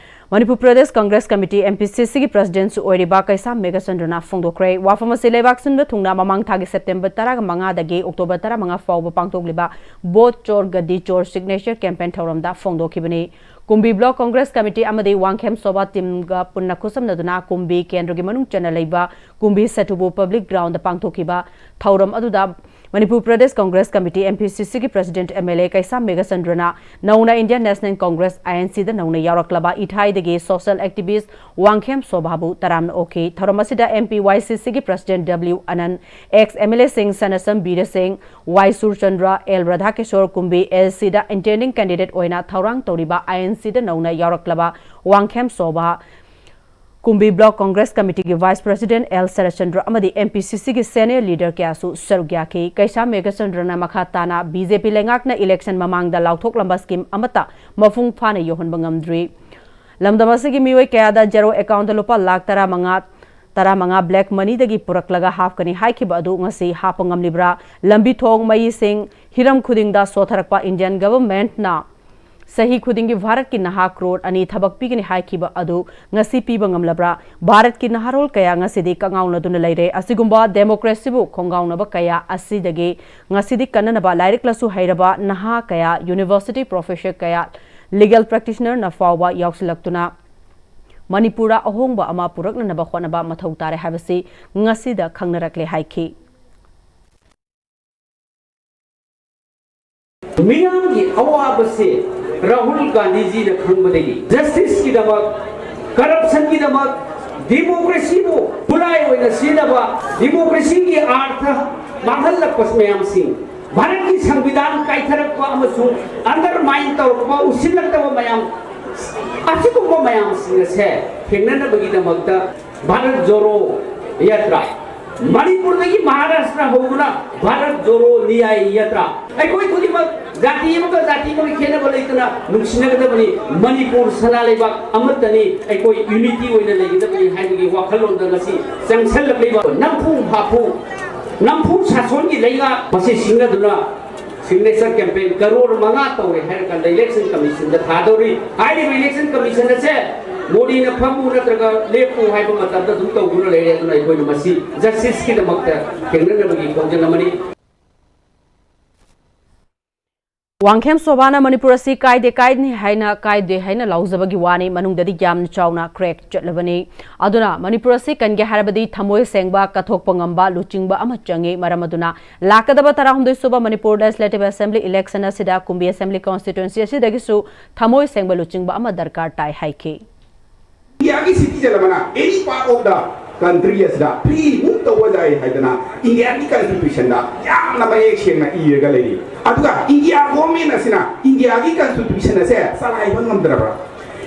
Manipur Pradesh Congress committee, M P C ꯁꯤꯒꯤ ꯄ꯭ꯔꯁꯤꯗꯦꯟꯠꯁꯨ ꯑꯣꯏꯔꯤꯕ ꯀꯩꯁꯥꯝ ꯃꯦꯘꯆꯟꯗ꯭ꯔꯅ ꯐꯣꯡꯗꯣꯛꯈ꯭ꯔꯦ꯫ ꯋꯥꯐꯝ ꯑꯁꯤ ꯂꯩꯕꯥꯛ ꯁꯤꯟꯕ ꯊꯨꯡꯅ ꯃꯃꯥꯡ ꯊꯥꯒꯤ ꯁꯦꯞꯇꯦꯝꯕꯔ ꯇꯔꯥꯃꯉꯥꯗꯒꯤ ꯑꯣꯛꯇꯣꯕꯔ ꯇꯔꯥꯃꯉꯥ ꯐꯥꯎꯕ ꯄꯥꯡꯊꯣꯛꯂꯤꯕ ꯕꯣꯠ ꯆꯣꯔ ꯒꯗꯤ ꯆꯣꯔ ꯁꯤꯒꯅꯦꯆꯔ ꯀꯦꯝꯄꯦꯟ ꯊꯧꯔꯝꯗ ꯐꯣꯡꯗꯣꯛꯈꯤꯕꯅꯤ꯫ ꯀꯨꯝꯕꯤ ꯕ꯭ꯂꯣꯛ ꯀꯪꯒ꯭ꯔꯦꯁ ꯀꯃꯤꯇꯤ ꯑꯃꯗꯤ ꯋꯥꯡꯈꯦꯝ ꯁꯣꯚꯥ ꯇꯤꯝꯒ ꯄꯨꯟꯅ ꯈꯨꯠꯁꯝꯅꯗꯨꯅ ꯀꯨꯝꯕꯤ ꯀꯦꯟꯗ꯭ꯔꯒꯤ ꯃꯅꯨꯡ ꯆꯟꯅ ꯂꯩꯕ ꯀꯨꯝꯕꯤ ꯁꯦꯇꯨꯕꯨ ꯄꯕ꯭ꯂꯤꯛ ꯒ꯭ꯔꯥꯎꯟꯗ ꯄꯥꯡꯊꯣꯛꯈꯤꯕ ꯊꯧꯔꯝ ꯑꯗꯨꯗ Manipur Pradesh Congress committee, M P C ꯁꯤꯒꯤ president M L A Keisham ꯃꯦꯘꯆꯟꯗ꯭ꯔꯅ ꯅꯧꯅ Indian National Congress, I N ꯁꯤꯗ ꯅꯧꯅ ꯌꯥꯎꯔꯛꯂꯕ ꯏꯊꯥꯏꯗꯒꯤ ꯁꯣꯁꯤꯌꯦꯜ ꯑꯦꯛꯇꯤꯚꯤꯁ꯭ꯠ ꯋꯥꯡꯈꯦꯝ ꯁꯣꯚꯥꯕꯨ ꯇꯔꯥꯝꯅ ꯑꯣꯛꯈꯤ꯫ ꯊꯧꯔꯝ ꯑꯁꯤꯗ ꯑꯦꯝ ꯄꯤ ꯋꯥꯏ ꯁꯤ ꯁꯤꯒꯤ president W Anan, ex M L ꯑꯦꯁꯤꯡ Sanasam Biren Singh, Y Surchandra, L Radhakishore, Kumbi L ꯁꯤꯗ ꯏꯟꯇꯦꯟꯗꯤꯡ ꯀꯦꯟꯗꯤꯗꯦꯠ ꯑꯣꯏꯅ ꯊꯧꯔꯥꯡ ꯇꯧꯔꯤꯕ ꯑꯥꯏ ꯑꯦꯟ ꯁꯤꯗ ꯅꯧꯅ ꯌꯥꯎꯔꯛꯂꯕ ꯋꯥꯡꯈꯦꯝ ꯁꯣꯚꯥ, ꯀꯨꯝꯕꯤ ꯕ꯭ꯂꯣꯛ ꯀꯪꯒ꯭ꯔꯦꯁ ꯀꯃꯤꯇꯤꯒꯤ ꯚꯥꯏꯁ ꯄ꯭ꯔꯁꯤꯗꯦꯟꯠ ꯑꯦꯜ ꯁꯔꯠꯆꯟꯗ꯭ꯔ ꯑꯃꯗꯤ ꯑꯦꯝ ꯄꯤ ꯁꯤ ꯁꯤꯒꯤ ꯁꯦꯅꯤꯌꯔ ꯂꯤꯗꯔ ꯀꯌꯥꯁꯨ ꯁꯔꯨꯛ ꯌꯥꯈꯤ꯫ ꯀꯩꯁꯥꯝ ꯃꯦꯘꯆꯟꯗ꯭ꯔꯅ ꯃꯈꯥ ꯇꯥꯅ ꯕꯤ ꯖꯦ ꯄꯤ ꯂꯩꯉꯥꯛꯅ ꯏꯂꯦꯛꯁꯟ ꯃꯃꯥꯡꯗ ꯂꯥꯎꯊꯣꯛꯂꯝꯕ ꯁ꯭ꯀꯤꯝ ꯑꯃꯠꯇ ꯃꯄꯨꯡ ꯐꯥꯅ ꯌꯧꯍꯟꯕ ꯉꯝꯗ꯭ꯔꯤ꯫ ꯂꯝꯗꯝ ꯑꯁꯤꯒꯤ ꯃꯤꯑꯣꯏ ꯀꯌꯥꯗ ꯖꯦꯔꯣ ꯑꯦꯀꯥꯎꯟꯗ ꯂꯨꯄꯥ ꯂꯥꯈ ꯇꯔꯥꯃꯉꯥ, ꯇꯔꯥꯃꯉꯥ ꯕ꯭ꯂꯦꯛ ꯃꯅꯤꯗꯒꯤ ꯄꯨꯔꯛꯂꯒ ꯍꯥꯞꯀꯅꯤ ꯍꯥꯏꯈꯤꯕ ꯑꯗꯨ ꯉꯁꯤ ꯍꯥꯞꯄ ꯉꯝꯂꯤꯕ꯭ꯔꯥ? ꯂꯝꯕꯤ ꯊꯣꯡ, ꯃꯩ ꯏꯁꯤꯡ, ꯍꯤꯔꯝ ꯈꯨꯗꯤꯡꯗ ꯁꯣꯠꯊꯔꯛꯄ ꯏꯟꯗꯤꯌꯟ ꯒꯚꯔꯟꯃꯦꯟꯠꯅ ꯆꯍꯤ ꯈꯨꯗꯤꯡꯒꯤ ꯚꯥꯔꯠꯀꯤ ꯅꯍꯥ ꯀ꯭ꯔꯣꯔ ꯑꯅꯤ ꯊꯕꯛ ꯄꯤꯒꯅꯤ ꯍꯥꯏꯈꯤꯕ ꯑꯗꯨ ꯉꯁꯤ ꯄꯤꯕ ꯉꯝꯂꯕ꯭ꯔꯥ? ꯚꯥꯔꯠꯀꯤ ꯅꯍꯥꯔꯣꯜ ꯀꯌꯥ ꯉꯁꯤꯗꯤ ꯀꯉꯥꯎꯅꯗꯨꯅ ꯂꯩꯔꯦ꯫ ꯑꯁꯤꯒꯨꯝꯕ ꯗꯦꯃꯣꯀ꯭ꯔꯦꯁꯤꯕꯨ ꯈꯣꯡꯒꯥꯎꯅꯕ ꯀꯌꯥ ꯑꯁꯤꯗꯒꯤ ꯉꯁꯤꯗꯤ ꯀꯟꯅꯅꯕ ꯂꯥꯏꯔꯤꯛ ꯂꯥꯏꯁꯨ ꯍꯩꯔꯕ ꯅꯍꯥ ꯀꯌꯥ, ꯌꯨꯅꯤꯚꯔꯁꯤꯇꯤ ꯄ꯭ꯔꯣꯐꯦꯁꯔ ꯀꯌꯥ, ꯂꯤꯒꯦꯜ ꯄ꯭ꯔꯦꯛꯇꯤꯁꯅꯔꯅ ꯐꯥꯎꯕ ꯌꯥꯎꯁꯤꯜꯂꯛꯇꯨꯅ ꯃꯅꯤꯄꯨꯔꯗ ꯑꯍꯣꯡꯕ ꯑꯃ ꯄꯨꯔꯛꯅꯅꯕ ꯍꯣꯠꯅꯕ ꯃꯊꯧ ꯇꯥꯔꯦ ꯍꯥꯏꯕꯁꯤ ꯉꯁꯤꯗ ꯈꯪꯅꯔꯛꯂꯦ ꯍꯥꯏꯈꯤ꯫ ꯃꯤꯌꯥꯝꯒꯤ ꯑꯋꯥꯕꯁꯦ ꯔꯥꯍꯨꯜ ꯒꯥꯟꯙꯤꯖꯤꯅ ꯈꯪꯕꯗꯒꯤ ꯖꯁꯇꯤꯁꯀꯤꯗꯃꯛ, ꯀꯔꯞꯁꯟꯒꯤꯗꯃꯛ, ꯗꯤꯃꯣꯀ꯭ꯔꯦꯁꯤꯕꯨ ꯈꯨꯠꯂꯥꯏ ꯑꯣꯏꯅ ꯁꯤꯖꯤꯟꯅꯕ, ꯗꯤꯃꯣꯀ꯭ꯔꯦꯁꯤꯒꯤ ꯑꯥꯔꯊ ꯃꯥꯡꯍꯜꯂꯛꯄ ꯃꯌꯥꯝꯁꯤꯡ, ꯚꯥꯔꯠꯀꯤ ꯁꯪꯕꯤꯙꯥꯟ ꯀꯥꯏꯊꯔꯛꯄ ꯑꯃꯁꯨꯡ ꯑꯟꯗꯔꯃꯥꯏꯟ ꯇꯧꯔꯛꯄ, ꯎꯁꯤꯜꯂꯛꯇꯕ ꯃꯌꯥꯝ, ꯑꯁꯤꯒꯨꯝꯕ ꯃꯌꯥꯝꯁꯤꯡ ꯑꯁꯦ ꯊꯦꯡꯅꯅꯕꯒꯤꯗꯃꯛꯇ ꯚꯥꯔꯠ ꯖꯣꯔꯣ ꯌꯥꯇ꯭ꯔꯥ, ꯃꯅꯤꯄꯨꯔꯗꯒꯤ ꯃꯍꯥꯔꯥꯁꯇ꯭ꯔ ꯍꯧꯗꯨꯅ ꯚꯥꯔꯠ ꯖꯣꯔꯣ ꯅꯤꯌꯥꯏ ꯌꯥꯇ꯭ꯔꯥ, ꯑꯩꯈꯣꯏ ꯈꯨꯗꯤꯡꯃꯛ ꯖꯥꯇꯤ ꯑꯃꯒ ꯖꯥꯇꯤ ꯑꯃꯒ ꯈꯦꯠꯅꯕ ꯂꯩꯇꯅ ꯅꯨꯡꯁꯤꯅꯒꯗꯕꯅꯤ꯫ ꯃꯅꯤꯄꯨꯔ ꯁꯅꯥ ꯂꯩꯕꯥꯛ ꯑꯃꯠꯇꯅꯤ꯫ ꯑꯩꯈꯣꯏ ꯌꯨꯅꯤꯇꯤ ꯑꯣꯏꯅ ꯂꯩꯒꯗꯕꯅꯤ ꯍꯥꯏꯕꯒꯤ ꯋꯥꯈꯜꯂꯣꯟꯗ ꯉꯁꯤ ꯆꯪꯁꯜꯂꯛꯂꯤꯕ ꯅꯝꯐꯨ ꯍꯥꯐꯨ, ꯅꯝꯐꯨ ꯁꯥꯁꯣꯟꯒꯤ ꯂꯩꯉꯥꯛ ꯃꯁꯤ ꯁꯤꯡꯅꯗꯨꯅ ꯁꯤꯒꯅꯦꯆꯔ ꯀꯦꯝꯄꯦꯟ ꯀꯔꯣꯔ ꯃꯉꯥ ꯇꯧꯔꯦ ꯍꯥꯏꯔꯀꯥꯟꯗ ꯏꯂꯦꯛꯁꯟ ꯀꯃꯤꯁꯟꯗ ꯊꯥꯗꯧꯔꯤ꯫ ꯍꯥꯏꯔꯤꯕ ꯏꯂꯦꯛꯁꯟ ꯀꯃꯤꯁꯟ ꯑꯁꯦ ꯃꯣꯗꯤꯅ ꯐꯝꯃꯨ ꯅꯠꯇ꯭ꯔꯒ ꯂꯦꯞꯄꯨ ꯍꯥꯏꯕ ꯃꯇꯝꯗ ꯑꯗꯨꯝ ꯇꯧꯗꯨꯅ ꯂꯩꯔꯦ꯫ ꯑꯗꯨꯅ ꯑꯩꯈꯣꯏꯅ ꯃꯁꯤ ꯖꯁꯇꯤꯁꯀꯤꯗꯃꯛꯇ ꯊꯦꯡꯅꯅꯕꯒꯤ ꯈꯣꯡꯖꯪ ꯑꯃꯅꯤ꯫ ꯋꯥꯡꯈꯦꯝ ꯁꯣꯚꯥꯅ ꯃꯅꯤꯄꯨꯔ ꯑꯁꯤ ꯀꯥꯏꯗꯦ ꯀꯥꯏꯗꯅꯤ ꯍꯥꯏꯅ ꯀꯥꯏꯗꯦ ꯍꯥꯏꯅ ꯂꯥꯎꯖꯕꯒꯤ ꯋꯥꯅꯤ, ꯃꯅꯨꯡꯗꯗꯤ ꯌꯥꯝꯅ ꯆꯥꯎꯅ ꯀ꯭ꯔꯦꯛ ꯆꯠꯂꯕꯅꯤ꯫ ꯑꯗꯨꯅ ꯃꯅꯤꯄꯨꯔ ꯑꯁꯤ ꯀꯟꯒꯦ ꯍꯥꯏꯔꯕꯗꯤ ꯊꯃꯣꯏ ꯁꯦꯡꯕ, ꯀꯠꯊꯣꯛꯄ ꯉꯝꯕ, ꯂꯨꯆꯤꯡꯕ ꯑꯃ ꯆꯪꯏ꯫ ꯃꯔꯝ ꯑꯗꯨꯅ ꯂꯥꯛꯀꯗꯕ ꯇꯔꯥꯍꯨꯝꯗꯣꯏ ꯁꯨꯕ ꯃꯅꯤꯄꯨꯔ ꯂꯦꯖꯤꯁꯂꯦꯇꯤꯚ ꯑꯦꯁꯦꯝꯕ꯭ꯂꯤ ꯏꯂꯦꯛꯁꯟ ꯑꯁꯤꯗ ꯀꯨꯝꯕꯤ ꯑꯦꯁꯦꯝꯕ꯭ꯂꯤ ꯀꯣꯟꯁꯇꯤꯇ꯭ꯋꯦꯟꯁꯤ ꯑꯁꯤꯗꯒꯤꯁꯨ ꯊꯃꯣꯏ ꯁꯦꯡꯕ ꯂꯨꯆꯤꯡꯕ ꯑꯃ ꯗꯔꯀꯥꯔ ꯇꯥꯏ ꯍꯥꯏꯈꯤ꯫ ꯏꯟꯗꯤꯌꯥꯒꯤ ꯁꯤꯇꯤꯖꯦꯟ ꯑꯃꯅ any part of the country ꯑꯁꯤꯗ ꯐ꯭ꯔꯤ ꯃꯨꯚ ꯇꯧꯕ ꯌꯥꯏ ꯍꯥꯏꯗꯅ ꯏꯟꯗꯤꯌꯥꯒꯤ ꯀꯟꯁꯇꯤꯇ꯭ꯌꯨꯁꯟꯗ ꯌꯥꯝꯅ ꯃꯌꯦꯛ ꯁꯦꯡꯅ ꯏꯔꯒ ꯂꯩꯔꯤ꯫ ꯑꯗꯨꯒ ꯏꯟꯗꯤꯌꯥ ꯒꯣꯔꯃꯦꯟ ꯑꯁꯤꯅ ꯏꯟꯗꯤꯌꯥꯒꯤ ꯀꯟꯁꯇꯤꯇ꯭ꯌꯨꯁꯟ ꯑꯁꯦ ꯆꯂꯥꯏꯕ ꯉꯝꯗ꯭ꯔꯕ꯭ꯔꯥ?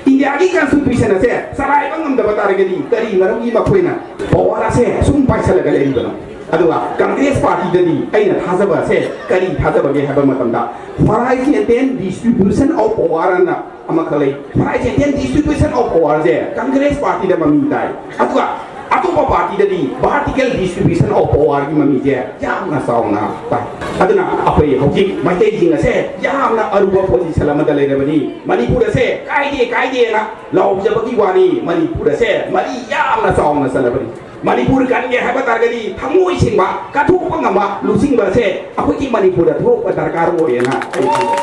ꯏꯟꯗꯤꯌꯥꯒꯤ ꯀꯟꯁꯇꯤꯇ꯭ꯌꯨꯁꯟ ꯑꯁꯦ ꯆꯂꯥꯏꯕ ꯉꯝꯗꯕ ꯇꯥꯔꯒꯗꯤ ꯀꯔꯤ ꯃꯔꯝꯒꯤ ꯃꯈꯣꯏꯅ ꯄꯋꯥꯔ ꯑꯁꯦ ꯁꯨꯝ ꯄꯥꯏꯁꯜꯂꯒ ꯂꯩꯔꯤꯕꯅꯣ? ꯑꯗꯨꯒ ꯀꯪꯒ꯭ꯔꯦꯁ ꯄꯥꯔꯇꯤꯗꯗꯤ ꯑꯩꯅ ꯊꯥꯖꯕ ꯑꯁꯦ ꯀꯔꯤ ꯊꯥꯖꯕꯒꯦ ꯍꯥꯏꯕ ꯃꯇꯝꯗ horizontal distribution of power ꯑꯅ ꯑꯃꯈꯛ ꯂꯩ꯫ Horizontal distribution of power ꯁꯦ ꯀꯪꯒ꯭ꯔꯦꯁ ꯄꯥꯔꯇꯤꯗ ꯃꯃꯤ ꯇꯥꯏ꯫ ꯑꯗꯨꯒ ꯑꯇꯣꯞꯄ ꯄꯥꯔꯇꯤꯗꯗꯤ vertical distribution of power ꯒꯤ ꯃꯃꯤꯁꯦ ꯌꯥꯝꯅ ꯆꯥꯎꯅ ꯇꯥꯏ꯫ ꯑꯗꯨꯅ ꯑꯩꯈꯣꯏ ꯍꯧꯖꯤꯛ ꯃꯩꯇꯩꯁꯤꯡ ꯑꯁꯦ ꯌꯥꯝꯅ ꯑꯔꯨꯕ position ꯑꯃꯗ ꯂꯩꯔꯕꯅꯤ꯫ ꯃꯅꯤꯄꯨꯔ ꯑꯁꯦ ꯀꯥꯏꯗꯦ ꯀꯥꯏꯗꯦꯅ ꯂꯥꯎꯖꯕꯒꯤ ꯋꯥꯅꯤ꯫ ꯃꯅꯤꯄꯨꯔ ꯑꯁꯦ ꯃꯔꯤ ꯌꯥꯝꯅ ꯆꯥꯎꯅ ꯆꯠꯂꯕꯅꯤ꯫ ꯃꯅꯤꯄꯨꯔ ꯀꯟꯒꯦ ꯍꯥꯏꯕ ꯇꯥꯔꯒꯗꯤ ꯊꯃꯣꯏ ꯁꯦꯡꯕ, ꯀꯠꯊꯣꯛꯄ ꯉꯝꯕ ꯂꯨꯆꯤꯡꯕ ꯑꯁꯦ ꯑꯩꯈꯣꯏꯒꯤ ꯃꯅꯤꯄꯨꯔꯗ ꯊꯣꯛꯄ ꯗꯔꯀꯥꯔ ꯑꯣꯏꯌꯦꯅ ꯑꯩ ꯈꯜꯂꯤ꯫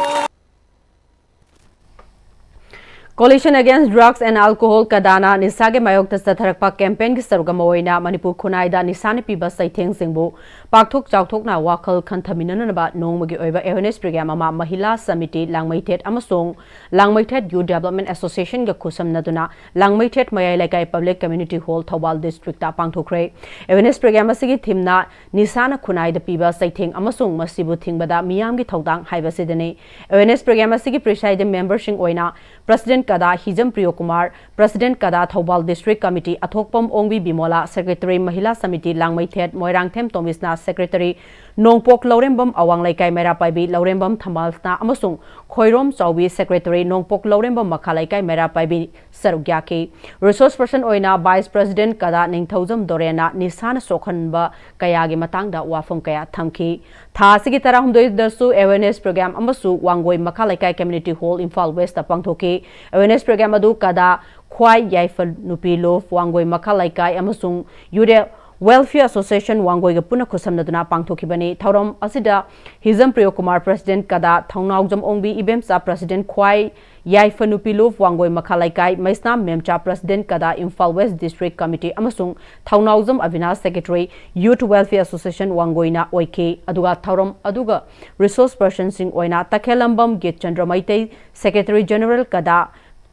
Coalition Against Drugs and Alcohol, ꯀꯗꯥꯅ ꯅꯤꯁꯥꯒꯤ ꯃꯥꯌꯣꯛꯇ ꯆꯠꯊꯔꯛꯄ campaign ꯒꯤ ꯁꯔꯨꯛ ꯑꯃ ꯑꯣꯏꯅ ꯃꯅꯤꯄꯨꯔ ꯈꯨꯟꯅꯥꯏꯗ ꯅꯤꯁꯥꯅ ꯄꯤꯕ ꯆꯩꯊꯦꯡꯁꯤꯡꯕꯨ ꯄꯥꯛꯊꯣꯛ ꯆꯥꯎꯊꯣꯛꯅ ꯋꯥꯈꯜ ꯈꯟꯊꯃꯤꯟꯅꯅꯕ ꯅꯣꯡꯃꯒꯤ ꯑꯣꯏꯕ awareness program ꯑꯃ ꯃꯍꯤꯂꯥ ꯁꯃꯤꯇꯤ ꯂꯥꯡꯃꯩꯊꯦꯠ ꯑꯃꯁꯨꯡ ꯂꯥꯡꯃꯩꯊꯦꯠ Youth Development Association ꯒ ꯈꯨꯠꯁꯝꯅꯗꯨꯅ ꯂꯥꯡꯃꯩꯊꯦꯠ ꯃꯌꯥꯏ ꯂꯩꯀꯥꯏ Public Community Hall, Thoubal district ꯇ ꯄꯥꯡꯊꯣꯛꯈ꯭ꯔꯦ꯫ Awareness program ꯑꯁꯤꯒꯤ theme ꯅ ꯅꯤꯁꯥꯅ ꯈꯨꯟꯅꯥꯏꯗ ꯄꯤꯕ ꯆꯩꯊꯦꯡ ꯑꯃꯁꯨꯡ ꯃꯁꯤꯕꯨ ꯊꯤꯡꯕꯗ ꯃꯤꯌꯥꯝꯒꯤ ꯊꯧꯗꯥꯡ ꯍꯥꯏꯕꯁꯤꯗꯅꯤ꯫ Awareness program ꯑꯁꯤꯒꯤ presiding member ꯁꯤꯡ ꯑꯣꯏꯅ President ꯀꯗꯥ ꯍꯤꯖꯝ ꯄ꯭ꯔꯤꯌꯣ ꯀꯨꯃꯥꯔ, President ꯀꯗꯥ ꯊꯧꯕꯥꯜ District Committee ꯑꯊꯣꯛꯄꯝ ꯑꯣꯡꯕꯤ ꯕꯤꯃꯣꯂꯥ, Secretary ꯃꯍꯤꯂꯥ ꯁꯃꯤꯇꯤ ꯂꯥꯡꯃꯩꯊꯦꯠ, ꯃꯣꯏꯔꯥꯡꯊꯦꯝ ꯇꯣꯃꯤꯁꯅꯥ, Secretary ꯅꯣꯡꯄꯣꯛ ꯂꯧꯔꯦꯝꯕꯝ ꯑꯋꯥꯡ ꯂꯩꯀꯥꯏ ꯃꯩꯔꯥ ꯄꯥꯏꯕꯤ ꯂꯧꯔꯦꯝꯕꯝ ꯊꯝꯕꯥꯜꯁꯅꯥ ꯑꯃꯁꯨꯡ ꯈꯣꯏꯔꯣꯝ ꯆꯥꯎꯕꯤ, Secretary ꯅꯣꯡꯄꯣꯛ ꯂꯧꯔꯦꯝꯕꯝ ꯃꯈꯥ ꯂꯩꯀꯥꯏ ꯃꯩꯔꯥ ꯄꯥꯏꯕꯤ ꯁꯔꯨꯛ ꯌꯥꯈꯤ꯫ Resource person ꯑꯣꯏꯅ Vice President ꯀꯗꯥ ꯅꯤꯡꯊꯧꯖꯝ ꯗꯣꯔꯦꯟꯅ ꯅꯤꯁꯥꯅ ꯁꯣꯛꯍꯟꯕ ꯀꯌꯥꯒꯤ ꯃꯇꯥꯡꯗ ꯋꯥꯐꯝ ꯀꯌꯥ ꯊꯝꯈꯤ꯫ ꯊꯥ ꯑꯁꯤꯒꯤ ꯇꯔꯥꯍꯨꯝꯗꯣꯏꯗꯁꯨ awareness program ꯑꯃꯁꯨ ꯋꯥꯡꯒꯣꯏ ꯃꯈꯥ ꯂꯩꯀꯥꯏ Community Hall, Imphal West ꯇ ꯄꯥꯡꯊꯣꯛꯈꯤ꯫ Awareness program ꯑꯗꯨ ꯀꯗꯥ ꯈ꯭ꯋꯥꯏ ꯌꯥꯏꯐ ꯅꯨꯄꯤ ꯂꯣꯐ ꯋꯥꯡꯒꯣꯏ ꯃꯈꯥ ꯂꯩꯀꯥꯏ ꯑꯃꯁꯨꯡ Youth Welfare Association ꯋꯥꯡꯒꯣꯏꯒ ꯄꯨꯟꯅ ꯈꯨꯠꯁꯝꯅꯗꯨꯅ ꯄꯥꯡꯊꯣꯛꯈꯤꯕꯅꯤ꯫ ꯊꯧꯔꯝ ꯑꯁꯤꯗ ꯍꯤꯖꯝ ꯄ꯭ꯔꯤꯌꯣ ꯀꯨꯃꯥꯔ, President ꯀꯗꯥ, ꯊꯧꯅꯥꯎꯖꯝ ꯑꯣꯡꯕꯤ ꯏꯕꯦꯝꯆꯥ, President ꯈ꯭ꯋꯥꯏ ꯌꯥꯏꯐ ꯅꯨꯄꯤ ꯂꯨꯞ ꯋꯥꯡꯒꯣꯏ ꯃꯈꯥ ꯂꯩꯀꯥꯏ, ꯃꯩꯁꯅꯥꯝ ꯃꯦꯝꯆꯥ, President ꯀꯗꯥ, Imphal West District Committee ꯑꯃꯁꯨꯡ ꯊꯧꯅꯥꯎꯖꯝ Abinash, Secretary, Youth Welfare Association ꯋꯥꯡꯒꯣꯏꯅ ꯑꯣꯏꯈꯤ꯫ ꯑꯗꯨꯒ ꯊꯧꯔꯝ ꯑꯗꯨꯒ resource personꯁꯤꯡ ꯑꯣꯏꯅ ꯇꯈꯦꯜꯂꯝꯕꯝ ꯒꯤꯠꯆꯟꯗ꯭ꯔ ꯃꯩꯇꯩ, Secretary General ꯀꯗꯥ,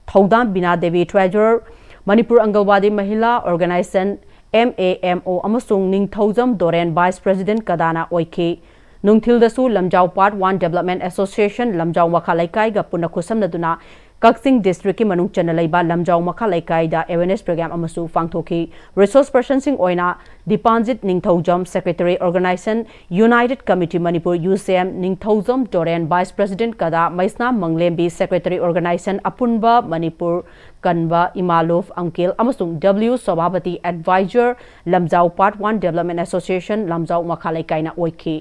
ꯊꯧꯗꯥꯝ ꯕꯤꯅꯥ Devi, Treasurer, Manipur anganwadi ꯃꯍꯤꯂꯥ Organization, M A M O, ꯑꯃꯁꯨꯡ ꯅꯤꯡꯊꯧꯖꯝ ꯗꯣꯔꯦꯟ, Vice President ꯀꯗꯥꯅ ꯑꯣꯏꯈꯤ꯫ ꯅꯨꯡꯊꯤꯜꯗꯁꯨ ꯂꯝꯖꯥꯎ Part One Development Association ꯂꯝꯖꯥꯎ ꯃꯈꯥ ꯂꯩꯀꯥꯏꯒ ꯄꯨꯟꯅ ꯈꯨꯠꯁꯝꯅꯗꯨꯅ ꯀꯛꯆꯤꯡ ꯗꯤꯁꯇ꯭ꯔꯤꯛꯀꯤ ꯃꯅꯨꯡ ꯆꯟꯅ ꯂꯩꯕ ꯂꯝꯖꯥꯎ ꯃꯈꯥ ꯂꯩꯀꯥꯏꯗ ꯑꯦꯋꯦꯔꯅꯦꯁ ꯄ꯭ꯔꯣꯒ꯭ꯔꯥꯝ ꯑꯃꯁꯨ ꯄꯥꯡꯊꯣꯛꯈꯤ꯫ ꯔꯤꯁꯣꯔꯁ ꯄꯔꯁꯟꯁꯤꯡ ꯑꯣꯏꯅ Dipanjit Ningthoujam, secretary, organization united committee Manipur, U C M Ningthoujam Toren, vice president ꯀꯗꯥ ꯃꯩꯁꯅꯥꯝ ꯃꯪꯂꯦꯝꯕꯤ, ꯁꯦꯀ꯭ꯔꯦꯇꯔꯤ ꯑꯣꯔꯒꯅꯥꯏꯖꯦꯁꯟ ꯑꯄꯨꯟꯕ ꯃꯅꯤꯄꯨꯔ ꯀꯟꯕ ꯏꯃꯥꯂꯨꯐ ꯑꯪꯀꯦꯜ ꯑꯃꯁꯨꯡ ꯗꯕ꯭ꯂꯤꯎ ꯁꯣꯚꯥꯄꯇꯤ, ꯑꯦꯗꯚꯥꯏꯖꯔ, ꯂꯝꯖꯥꯎ ꯄꯥꯔꯠ ꯋꯥꯟ ꯗꯦꯕꯂꯞꯃꯦꯟ ꯑꯦꯁꯣꯁꯤꯌꯦꯁꯟ ꯂꯝꯖꯥꯎ ꯃꯈꯥ ꯂꯩꯀꯥꯏꯅ ꯑꯣꯏꯈꯤ꯫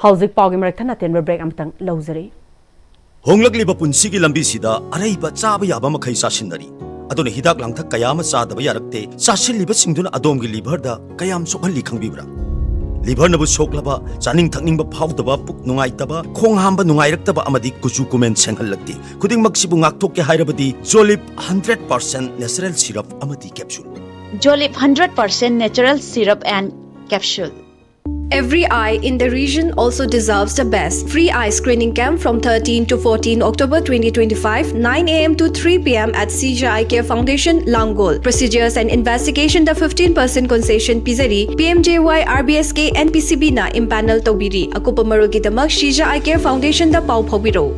ꯍꯧꯖꯤꯛ ꯄꯥꯎꯒꯤ ꯃꯔꯛ ꯊꯠꯅ ꯑꯇꯦꯟꯕ ꯕ꯭ꯔꯦꯛ ꯑꯃꯇꯪ ꯂꯧꯖꯔꯤ꯫ ꯍꯣꯡꯂꯛꯂꯤꯕ ꯄꯨꯟꯁꯤꯒꯤ ꯂꯝꯕꯤꯁꯤꯗ ꯑꯔꯩꯕ ꯆꯥꯕ ꯌꯥꯕ ꯃꯈꯩ ꯆꯥꯁꯤꯟꯅꯔꯤ꯫ ꯑꯗꯨꯅ ꯍꯤꯗꯥꯛ ꯂꯥꯡꯊꯛ ꯀꯌꯥ ꯑꯃ ꯆꯥꯗꯕ ꯌꯥꯔꯛꯇꯦ꯫ ꯆꯥꯁꯤꯜꯂꯤꯕꯁꯤꯡꯗꯨꯅ ꯑꯗꯣꯝꯒꯤ ꯂꯤꯚꯔꯗ ꯀꯌꯥꯝ ꯁꯣꯛꯍꯜꯂꯤ ꯈꯪꯕꯤꯕ꯭ꯔꯥ? ꯂꯤꯚꯔꯅꯕꯨ ꯁꯣꯛꯂꯕ, ꯆꯥꯅꯤꯡ ꯊꯛꯅꯤꯡꯕ ꯐꯥꯎꯗꯕ, ꯄꯨꯛ ꯅꯨꯡꯉꯥꯏꯇꯕ, ꯈꯣꯡ ꯍꯥꯝꯕ ꯅꯨꯡꯉꯥꯏꯔꯛꯇꯕ ꯑꯃꯗꯤ ꯀꯨꯆꯨ ꯀꯨꯃꯦꯟ ꯁꯦꯡꯍꯜꯂꯛꯇꯦ꯫ ꯈꯨꯗꯤꯡꯃꯛꯁꯤꯕꯨ ꯉꯥꯛꯊꯣꯛꯀꯦ ꯍꯥꯏꯔꯕꯗꯤ ꯖꯣꯂꯤꯞ ꯍꯟꯗ꯭ꯔꯦꯠ ꯄꯥꯔꯁꯦꯟꯠ ꯅꯦꯆꯔꯦꯜ ꯁꯤꯔꯞ ꯑꯃꯗꯤ capsule. Jolip hundred percent natural syrup and capsule. Every eye in the region also deserves the best. Free eye screening camp from thirteen to fourteen October twenty twenty-five, nine a m to three p m at C J Eye Care Foundation, Langol. Procedures and investigation the fifteen percent concession ꯄꯤꯖꯔꯤ꯫ P M J Y, R B S K, N P C B ꯅ empanel ꯇꯧꯕꯤꯔꯤ꯫ ꯑꯀꯨꯞꯄ ꯃꯔꯣꯜꯒꯤꯗꯃꯛ C J Eye Care Foundation ꯗ ꯄꯥꯎ ꯐꯥꯎꯕꯤꯔꯛꯎ꯫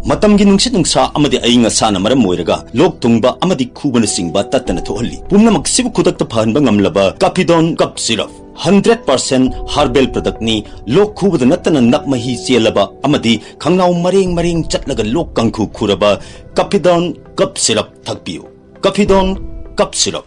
ꯃꯇꯝꯒꯤ ꯅꯨꯡꯁꯤꯠ ꯅꯨꯡꯁꯥ ꯑꯃꯗꯤ ꯑꯏꯪ ꯑꯁꯥꯅ ꯃꯔꯝ ꯑꯣꯏꯔꯒ ꯂꯣꯛ ꯊꯨꯡꯕ ꯑꯃꯗꯤ ꯈꯨꯕꯅꯆꯤꯡꯕ ꯇꯠꯇꯅ ꯊꯣꯛꯍꯜꯂꯤ꯫ ꯄꯨꯝꯅꯃꯛꯁꯤꯕꯨ ꯈꯨꯗꯛꯇ ꯐꯍꯟꯕ ꯉꯝꯂꯕ ꯀꯥꯐꯤꯗꯣꯟ cough syrup. Hundred percent herbal ꯄ꯭ꯔꯗꯛꯅꯤ꯫ ꯂꯣꯛ ꯈꯨꯕꯗ ꯅꯠꯇꯅ ꯅꯞ ꯃꯍꯤ ꯆꯦꯜꯂꯕ ꯑꯃꯗꯤ ꯈꯪꯅꯥꯎ ꯃꯔꯦꯡ ꯃꯔꯦꯡ ꯆꯠꯂꯒ ꯂꯣꯛ ꯀꯥꯡꯈꯨ ꯈꯨꯔꯕ ꯀꯥꯐꯤꯗꯣꯟ ꯀꯞ ꯁꯤꯔꯞ ꯊꯛꯄꯤꯌꯨ꯫ ꯀꯥꯐꯤꯗꯣꯟ cough syrup.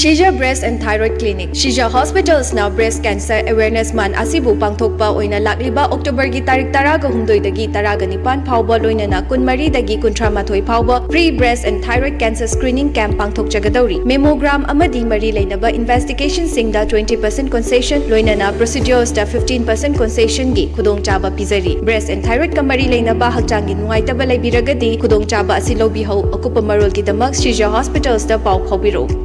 Shija Breast and Thyroid Clinic, Shija Hospitals ꯅ breast cancer awareness month ꯑꯁꯤꯕꯨ ꯄꯥꯡꯊꯣꯛꯄ ꯑꯣꯏꯅ ꯂꯥꯛꯂꯤꯕ October ꯒꯤ ꯇꯥꯔꯤꯛ ꯇꯔꯥꯒ ꯍꯨꯝꯗꯣꯏꯗꯒꯤ ꯇꯔꯥꯒ ꯅꯤꯄꯥꯟ ꯐꯥꯎꯕ, ꯂꯣꯏꯅꯅ ꯀꯨꯟꯃꯔꯤꯗꯒꯤ ꯀꯨꯟꯊ꯭ꯔꯥ ꯃꯥꯊꯣꯏ ꯐꯥꯎꯕ free breast and thyroid cancer screening camp ꯄꯥꯡꯊꯣꯛꯆꯒꯗꯧꯔꯤ꯫ Mammogram ꯑꯃꯗꯤ ꯃꯔꯤ ꯂꯩꯅꯕ investigation ꯁꯤꯡꯗ twenty percent concession, ꯂꯣꯏꯅꯅ procedures ꯇ fifteen percent concession ꯒꯤ ꯈꯨꯗꯣꯡꯆꯥꯕ ꯄꯤꯖꯔꯤ꯫ Breast and thyroid ꯀ ꯃꯔꯤ ꯂꯩꯅꯕ ꯍꯛꯆꯥꯡꯒꯤ ꯅꯨꯡꯉꯥꯏꯇꯕ ꯂꯩꯕꯤꯔꯒꯗꯤ ꯈꯨꯗꯣꯡꯆꯥꯕ ꯑꯁꯤ ꯂꯧꯕꯤꯍꯧ꯫ ꯑꯀꯨꯞꯄ ꯃꯔꯣꯜꯒꯤꯗꯃꯛ Shija Hospitals ꯇ ꯄꯥꯎ ꯐꯥꯎꯕꯤꯔꯛꯎ꯫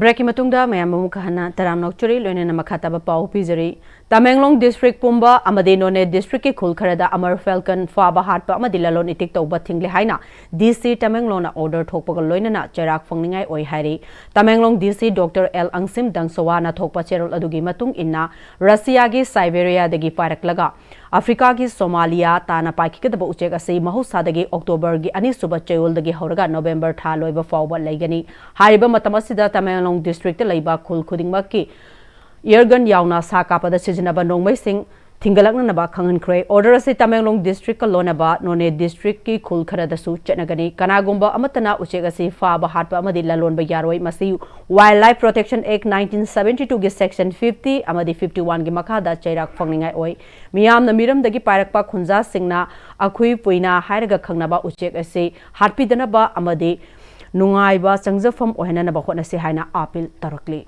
ꯕ꯭ꯔꯦꯛꯀꯤ ꯃꯇꯨꯡꯗ ꯃꯌꯥꯝ ꯑꯃꯨꯛ ꯍꯟꯅ ꯇꯔꯥꯝꯅ ꯑꯣꯛꯆꯔꯤ, ꯂꯣꯏꯅꯅ ꯃꯈꯥ ꯇꯥꯕ ꯄꯥꯎ ꯄꯤꯖꯔꯤ꯫ ꯇꯃꯦꯡꯂꯣꯡ ꯗꯤꯁꯇ꯭ꯔꯤꯛ ꯄꯨꯝꯕ ꯑꯃꯗꯤ ꯅꯣꯅꯦ ꯗꯤꯁꯇ꯭ꯔꯤꯛꯀꯤ ꯈꯨꯜ ꯈꯔꯗ ꯑꯃꯔ ꯐꯦꯜꯀꯟ ꯐꯥꯕ ꯍꯥꯠꯄ ꯑꯃꯗꯤ ꯂꯂꯣꯟ ꯏꯇꯤꯛ ꯇꯧꯕ ꯊꯤꯡꯂꯦ ꯍꯥꯏꯅ ꯗꯤ ꯁꯤ ꯇꯃꯦꯡꯂꯣꯡꯅ ꯑꯣꯔꯗꯔ ꯊꯣꯛꯄꯒ ꯂꯣꯏꯅꯅ ꯆꯩꯔꯥꯛ ꯐꯪꯅꯤꯡꯉꯥꯏ ꯑꯣꯏ ꯍꯥꯏꯔꯤ꯫ ꯇꯃꯦꯡꯂꯣꯡ ꯗꯤ ꯁꯤ ꯗꯣꯛꯇꯔ ꯑꯦꯜ ꯑꯪꯁꯤꯝ ꯗꯪꯁꯣꯋꯥꯅ ꯊꯣꯛꯄ ꯆꯦꯔꯣꯜ ꯑꯗꯨꯒꯤ ꯃꯇꯨꯡ ꯏꯟꯅ, ꯔꯁꯤꯌꯥꯒꯤ ꯁꯥꯏꯕꯦꯔꯤꯌꯥꯗꯒꯤ ꯄꯥꯏꯔꯛꯂꯒ ꯑꯐ꯭ꯔꯤꯀꯥꯒꯤ ꯁꯣꯃꯥꯂꯤꯌꯥ ꯇꯥꯟꯅ ꯄꯥꯏꯈꯤꯒꯗꯕ ꯎꯆꯦꯛ ꯑꯁꯤ ꯃꯍꯧꯁꯥꯗꯒꯤ ꯑꯣꯛꯇꯣꯕꯔꯒꯤ ꯑꯅꯤꯁꯨꯕ ꯆꯌꯣꯜꯗꯒꯤ ꯍꯧꯔꯒ ꯅꯣꯕꯦꯝꯕꯔ ꯊꯥ ꯂꯣꯏꯕ ꯐꯥꯎꯕ ꯂꯩꯒꯅꯤ꯫ ꯍꯥꯏꯔꯤꯕ ꯃꯇꯝ ꯑꯁꯤꯗ ꯇꯃꯦꯡꯂꯣꯡ ꯗꯤꯁꯇ꯭ꯔꯤꯛꯇ ꯂꯩꯕ ꯈꯨꯜ ꯈꯨꯗꯤꯡꯃꯛꯀꯤ ꯏꯌꯔꯒꯟ ꯌꯥꯎꯅ ꯁꯥ ꯀꯥꯞꯄꯗ ꯁꯤꯖꯤꯟꯅꯕ ꯅꯣꯡꯃꯩꯁꯤꯡ ꯊꯤꯡꯒꯠꯂꯛꯅꯅꯕ ꯈꯪꯍꯟꯈ꯭ꯔꯦ꯫ ꯑꯣꯔꯗꯔ ꯑꯁꯤ ꯇꯃꯦꯡꯂꯣꯡ ꯗꯤꯁꯇ꯭ꯔꯤꯛꯀ ꯂꯣꯟꯅꯕ ꯅꯣꯅꯦ ꯗꯤꯁꯇ꯭ꯔꯤꯛꯀꯤ ꯈꯨꯜ ꯈꯔꯗꯁꯨ ꯆꯠꯅꯒꯅꯤ꯫ ꯀꯅꯥꯒꯨꯝꯕ ꯑꯃꯠꯇꯅ ꯎꯆꯦꯛ ꯑꯁꯤ ꯐꯥꯕ, ꯍꯥꯠꯄ ꯑꯃꯗꯤ ꯂꯂꯣꯟꯕ ꯌꯥꯔꯣꯏ꯫ ꯃꯁꯤ Wildlife Protection Act nineteen seventy two ꯒꯤ section fifty ꯑꯃꯗꯤ fifty one ꯒꯤ ꯃꯈꯥꯗ ꯆꯩꯔꯥꯛ ꯐꯪꯅꯤꯡꯉꯥꯏ ꯑꯣꯏ꯫ ꯃꯤꯌꯥꯝꯅ ꯃꯤꯔꯝꯗꯒꯤ ꯄꯥꯏꯔꯛꯄ ꯈꯨꯟꯖꯥꯁꯤꯡꯅ ꯑꯈꯨꯏ ꯄꯨꯏꯅꯥ ꯍꯥꯏꯔꯒ ꯈꯪꯅꯕ ꯎꯆꯦꯛ ꯑꯁꯤ ꯍꯥꯠꯄꯤꯗꯅꯕ ꯑꯃꯗꯤ ꯅꯨꯡꯉꯥꯏꯕ ꯆꯪꯖꯐꯝ ꯑꯣꯏꯍꯟꯅꯅꯕ ꯍꯣꯠꯅꯁꯤ ꯍꯥꯏꯅ ꯑꯥꯄꯤꯜ ꯇꯧꯔꯛꯂꯤ꯫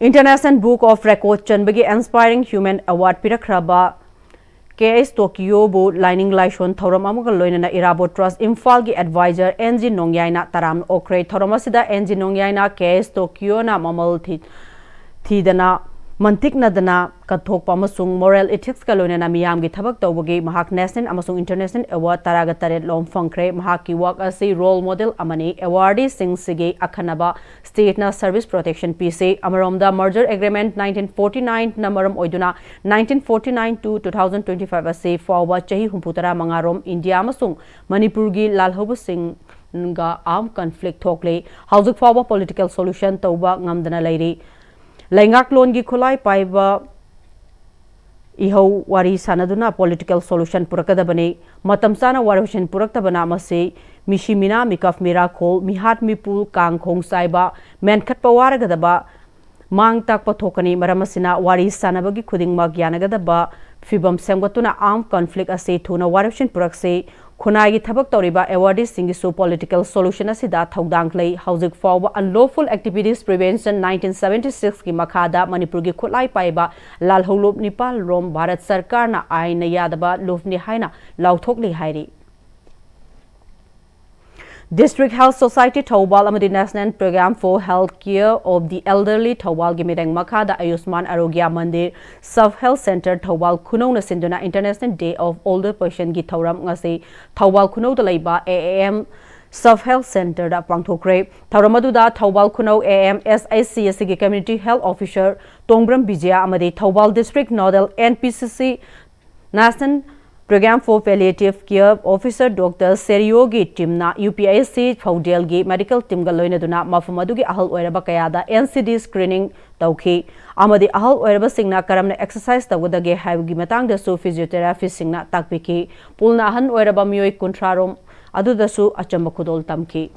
International Book of Record ꯆꯟꯕꯒꯤ Inspiring Human Award ꯄꯤꯔꯛꯈ꯭ꯔꯕ ꯀꯦ ꯑꯦꯁ ꯇꯣꯀꯤꯌꯣꯕꯨ ꯂꯥꯏꯅꯤꯡ ꯂꯥꯏꯁꯣꯟ ꯊꯧꯔꯝ ꯑꯃꯒ ꯂꯣꯏꯅꯅ ꯏꯔꯥꯕꯣꯠ ꯇ꯭ꯔꯁ ꯏꯝꯐꯥꯜꯒꯤ ꯑꯦꯗꯚꯥꯏꯖꯔ ꯑꯦꯟ ꯖꯤ ꯅꯣꯡꯌꯥꯏꯅ ꯇꯔꯥꯝꯅ ꯑꯣꯛꯈ꯭ꯔꯦ꯫ ꯊꯧꯔꯝ ꯑꯁꯤꯗ ꯑꯦꯟ ꯖꯤ ꯅꯣꯡꯌꯥꯏꯅ ꯀꯦ ꯑꯦꯁ ꯇꯣꯀꯤꯌꯣꯅ ꯃꯃꯜ ꯊꯤ-, ꯊꯤꯗꯅ ꯃꯟꯇꯤꯛꯅꯗꯅ ꯀꯠꯊꯣꯛꯄ ꯑꯃꯁꯨꯡ ꯃꯣꯔꯦꯜ ꯏꯊꯤꯛꯁꯀ ꯂꯣꯏꯅꯅ ꯃꯤꯌꯥꯝꯒꯤ ꯊꯕꯛ ꯇꯧꯕꯒꯤ ꯃꯍꯥꯛ ꯅꯦꯁꯅꯦꯜ ꯑꯃꯁꯨꯡ ꯏꯟꯇꯔꯅꯦꯁꯅꯦꯜ ꯑꯦꯋꯥꯔꯗ ꯇꯔꯥꯒ ꯇꯔꯦꯠ ꯂꯣꯝ ꯐꯪꯈ꯭ꯔꯦ꯫ ꯃꯍꯥꯛꯀꯤ ꯋꯥꯛ ꯑꯁꯤ ꯔꯣꯜ ꯃꯣꯗꯦꯜ ꯑꯃꯅꯤ꯫ ꯑꯦꯋꯥꯔꯗꯤꯁꯤꯡꯁꯤꯒꯤ ꯑꯈꯟꯅꯕ ꯁ꯭ꯇꯦꯠꯅ ꯁꯔꯚꯤꯁ ꯄ꯭ꯔꯣꯇꯦꯛꯁꯟ ꯄꯤꯁꯤ꯫ ꯑꯃꯔꯣꯝꯗ, merger agreement nineteen forty nine ꯅ ꯃꯔꯝ ꯑꯣꯏꯗꯨꯅ nineteen forty nine to two thousand twenty five ꯑꯁꯤ ꯐꯥꯎꯕ ꯆꯍꯤ ꯍꯨꯝꯐꯨ ꯇꯔꯥ ꯃꯉꯥ ꯔꯣꯝ ꯏꯟꯗꯤꯌꯥ ꯑꯃꯁꯨꯡ ꯃꯅꯤꯄꯨꯔꯒꯤ ꯂꯥꯜꯍꯧꯕꯁꯤꯡꯒ armed conflict ꯊꯣꯛꯂꯤ꯫ ꯍꯧꯖꯤꯛ ꯐꯥꯎꯕ political solution ꯇꯧꯕ ꯉꯝꯗꯅ ꯂꯩꯔꯤ꯫ ꯂꯩꯉꯥꯛꯂꯣꯟꯒꯤ ꯈꯨꯠꯂꯥꯏ ꯄꯥꯏꯕ ꯏꯍꯧ ꯋꯥꯔꯤ ꯁꯥꯟꯅꯗꯨꯅ political solution ꯄꯨꯔꯛꯀꯗꯕꯅꯤ꯫ ꯃꯇꯝ ꯆꯥꯅ ꯋꯥꯔꯣꯏꯁꯤꯟ ꯄꯨꯔꯛꯇꯕꯅ ꯃꯁꯤ ꯃꯤꯁꯤ ꯃꯤꯅꯥ, ꯃꯤꯀꯞ ꯃꯤꯔꯥꯈꯣꯜ, ꯃꯤꯍꯥꯠ ꯃꯤꯄꯨ, ꯀꯥꯡ ꯈꯣꯡ ꯆꯥꯏꯕ, ꯃꯦꯟꯈꯠꯄ ꯋꯥꯔꯒꯗꯕ, ꯃꯥꯡ ꯇꯥꯛꯄ ꯊꯣꯛꯀꯅꯤ꯫ ꯃꯔꯝ ꯑꯁꯤꯅ ꯋꯥꯔꯤ ꯁꯥꯟꯅꯕꯒꯤ ꯈꯨꯗꯤꯡꯃꯛ ꯌꯥꯅꯒꯗꯕ ꯐꯤꯕꯝ ꯁꯦꯝꯒꯠꯇꯨꯅ armed conflict ꯑꯁꯤ ꯊꯨꯅ ꯋꯥꯔꯣꯏꯁꯤꯟ ꯄꯨꯔꯛꯁꯤ꯫ ꯈꯨꯟꯅꯥꯏꯒꯤ ꯊꯕꯛ ꯇꯧꯔꯤꯕ ꯑꯦꯋꯥꯔꯗꯤꯁꯤꯡꯒꯤꯁꯨ political solution ꯑꯁꯤꯗ ꯊꯧꯗꯥꯡ ꯂꯩ꯫ ꯍꯧꯖꯤꯛ ꯐꯥꯎꯕ Unlawful Activities Prevention nineteen seventy six ꯀꯤ ꯃꯈꯥꯗ ꯃꯅꯤꯄꯨꯔꯒꯤ ꯈꯨꯠꯂꯥꯏ ꯄꯥꯏꯕ ꯂꯥꯜꯍꯧꯂꯨꯞ ꯅꯤꯄꯥꯜ ꯔꯣꯝ ꯚꯥꯔꯠ ꯁꯔꯀꯥꯔꯅ ꯑꯥꯏꯟꯅ ꯌꯥꯗꯕ ꯂꯨꯞꯅꯤ ꯍꯥꯏꯅ ꯂꯥꯎꯊꯣꯛꯂꯤ ꯍꯥꯏꯔꯤ꯫ District Health Society ꯊꯧꯕꯥꯜ ꯑꯃꯗꯤ National Program for Health Care of the Elderly ꯊꯧꯕꯥꯜꯒꯤ ꯃꯤꯠꯌꯦꯡ ꯃꯈꯥꯗ ꯑꯌꯨꯁꯃꯥꯟ ꯑꯔꯣꯒ꯭ꯌꯥ ꯃꯟꯗꯤꯔ Sub Health Centre ꯊꯧꯕꯥꯜ ꯈꯨꯅꯧꯅ ꯁꯤꯟꯗꯨꯅ International Day of Older Person ꯒꯤ ꯊꯧꯔꯝ ꯉꯁꯤ ꯊꯧꯕꯥꯜ ꯈꯨꯅꯧꯗ ꯂꯩꯕ A A M Sub Health Centreꯗ ꯄꯥꯡꯊꯣꯛꯈ꯭ꯔꯦ꯫ ꯊꯧꯔꯝ ꯑꯗꯨꯗ Thoubal ꯈꯨꯅꯧ A M S H C ꯑꯁꯤꯒꯤ Community Health Officer ꯇꯣꯡꯕ꯭ꯔꯝ ꯕꯤꯖꯌ ꯑꯃꯗꯤ Thoubal District Nodal N P C C National Program for Palliative Care Officer Doctor ꯁꯦꯔꯤꯌꯣꯒꯤ teamꯅ U P S C ꯐꯧꯗꯦꯜꯒꯤ medical teamꯒ ꯂꯣꯏꯅꯗꯨꯅ ꯃꯐꯝ ꯑꯗꯨꯒꯤ ꯑꯍꯜ ꯑꯣꯏꯔꯕ ꯀꯌꯥꯗ N C D screening ꯇꯧꯈꯤ ꯑꯃꯗꯤ ꯑꯍꯜ ꯑꯣꯏꯔꯕꯁꯤꯡꯅ ꯀꯔꯝꯅ exercise ꯇꯧꯒꯗꯒꯦ ꯍꯥꯏꯕꯒꯤ ꯃꯇꯥꯡꯗꯁꯨ physiotherapistꯁꯤꯡꯅ ꯇꯥꯛꯄꯤꯈꯤ꯫ ꯄꯨꯜꯅ ꯑꯍꯜ ꯑꯣꯏꯔꯕ ꯃꯤꯑꯣꯏ ꯀꯨꯟꯊ꯭ꯔꯥ ꯔꯣꯝ ꯑꯗꯨꯗꯁꯨ ꯑꯆꯝꯕ ꯈꯨꯗꯣꯜ ꯇꯝꯈꯤ꯫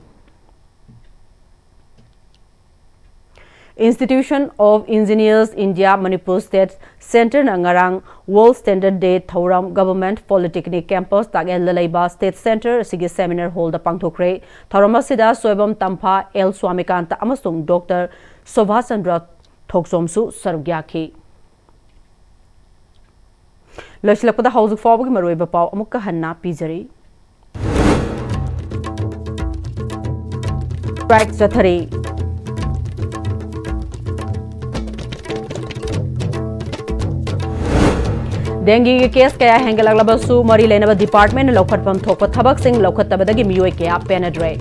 Institution of Engineers India Manipur State Centreꯅ ꯉꯔꯥꯡ World Standard Day ꯊꯧꯔꯝ Government Polytechnic Campus ꯇꯥꯛꯌꯦꯜꯗ ꯂꯩꯕ State Centre ꯑꯁꯤꯒꯤ seminar hallꯗ ꯄꯥꯡꯊꯣꯛꯈ꯭ꯔꯦ꯫ ꯊꯧꯔꯝ ꯑꯁꯤꯗ ꯁꯣꯏꯕꯝ ꯇꯝꯐꯥ, L ꯁ꯭ꯋꯥꯃꯤꯀꯥꯟꯇ ꯑꯃꯁꯨꯡ Doctor ꯁꯣꯚꯥꯆꯟꯗ꯭ꯔ ꯊꯣꯛꯆꯣꯝꯁꯨ ꯁꯔꯨꯛ ꯌꯥꯈꯤ꯫ ꯂꯣꯏꯁꯤꯜꯂꯛꯄꯗ ꯍꯧꯖꯤꯛ ꯐꯥꯎꯕꯒꯤ ꯃꯔꯨꯑꯣꯏꯕ ꯄꯥꯎ ꯑꯃꯨꯛꯀ ꯍꯟꯅ ꯄꯤꯖꯔꯤ꯫ Strike ꯆꯠꯊꯔꯤ꯫ Dengueꯒꯤ case ꯀꯌꯥ ꯍꯦꯟꯒꯠꯂꯛꯂꯕꯁꯨ ꯃꯔꯤ ꯂꯩꯅꯕ departmentꯅ ꯂꯧꯈꯠꯐꯝ ꯊꯣꯛꯄ ꯊꯕꯛꯁꯤꯡ ꯂꯧꯈꯠꯇꯕꯗꯒꯤ ꯃꯤꯑꯣꯏ ꯀꯌꯥ ꯄꯦꯟꯅꯗ꯭ꯔꯦ꯫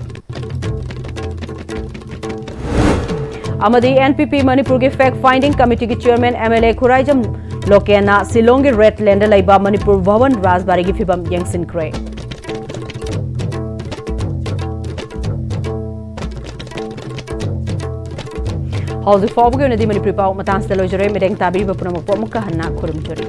ꯑꯃꯗꯤ N P P ꯃꯅꯤꯄꯨꯔꯒꯤ Fact Finding Committeeꯒꯤ Chairman M L A Khuraijam ꯂꯣꯀꯦꯟꯅ ꯁꯤꯂꯣꯡꯒꯤ Red Laneꯗ ꯂꯩꯕ ꯃꯅꯤꯄꯨꯔ ꯚꯋꯟ ꯔꯥꯖꯕꯥꯔꯤꯒꯤ ꯐꯤꯚꯝ ꯌꯦꯡꯁꯤꯟꯈ꯭ꯔꯦ꯫ ꯍꯧꯖꯤꯛ ꯐꯥꯎꯕꯒꯤ ꯑꯣꯏꯅꯗꯤ ꯃꯅꯤꯄꯨꯔꯤ ꯄꯥꯎ ꯃꯇꯥꯡꯁꯤꯗ ꯂꯣꯏꯖꯔꯦ꯫ ꯃꯤꯠꯌꯦꯡ ꯇꯥꯕꯤꯔꯤꯕ ꯄꯨꯝꯅꯃꯛꯄꯨ ꯑꯃꯨꯛꯀ ꯍꯟꯅ ꯈꯨꯔꯨꯝꯖꯔꯤ꯫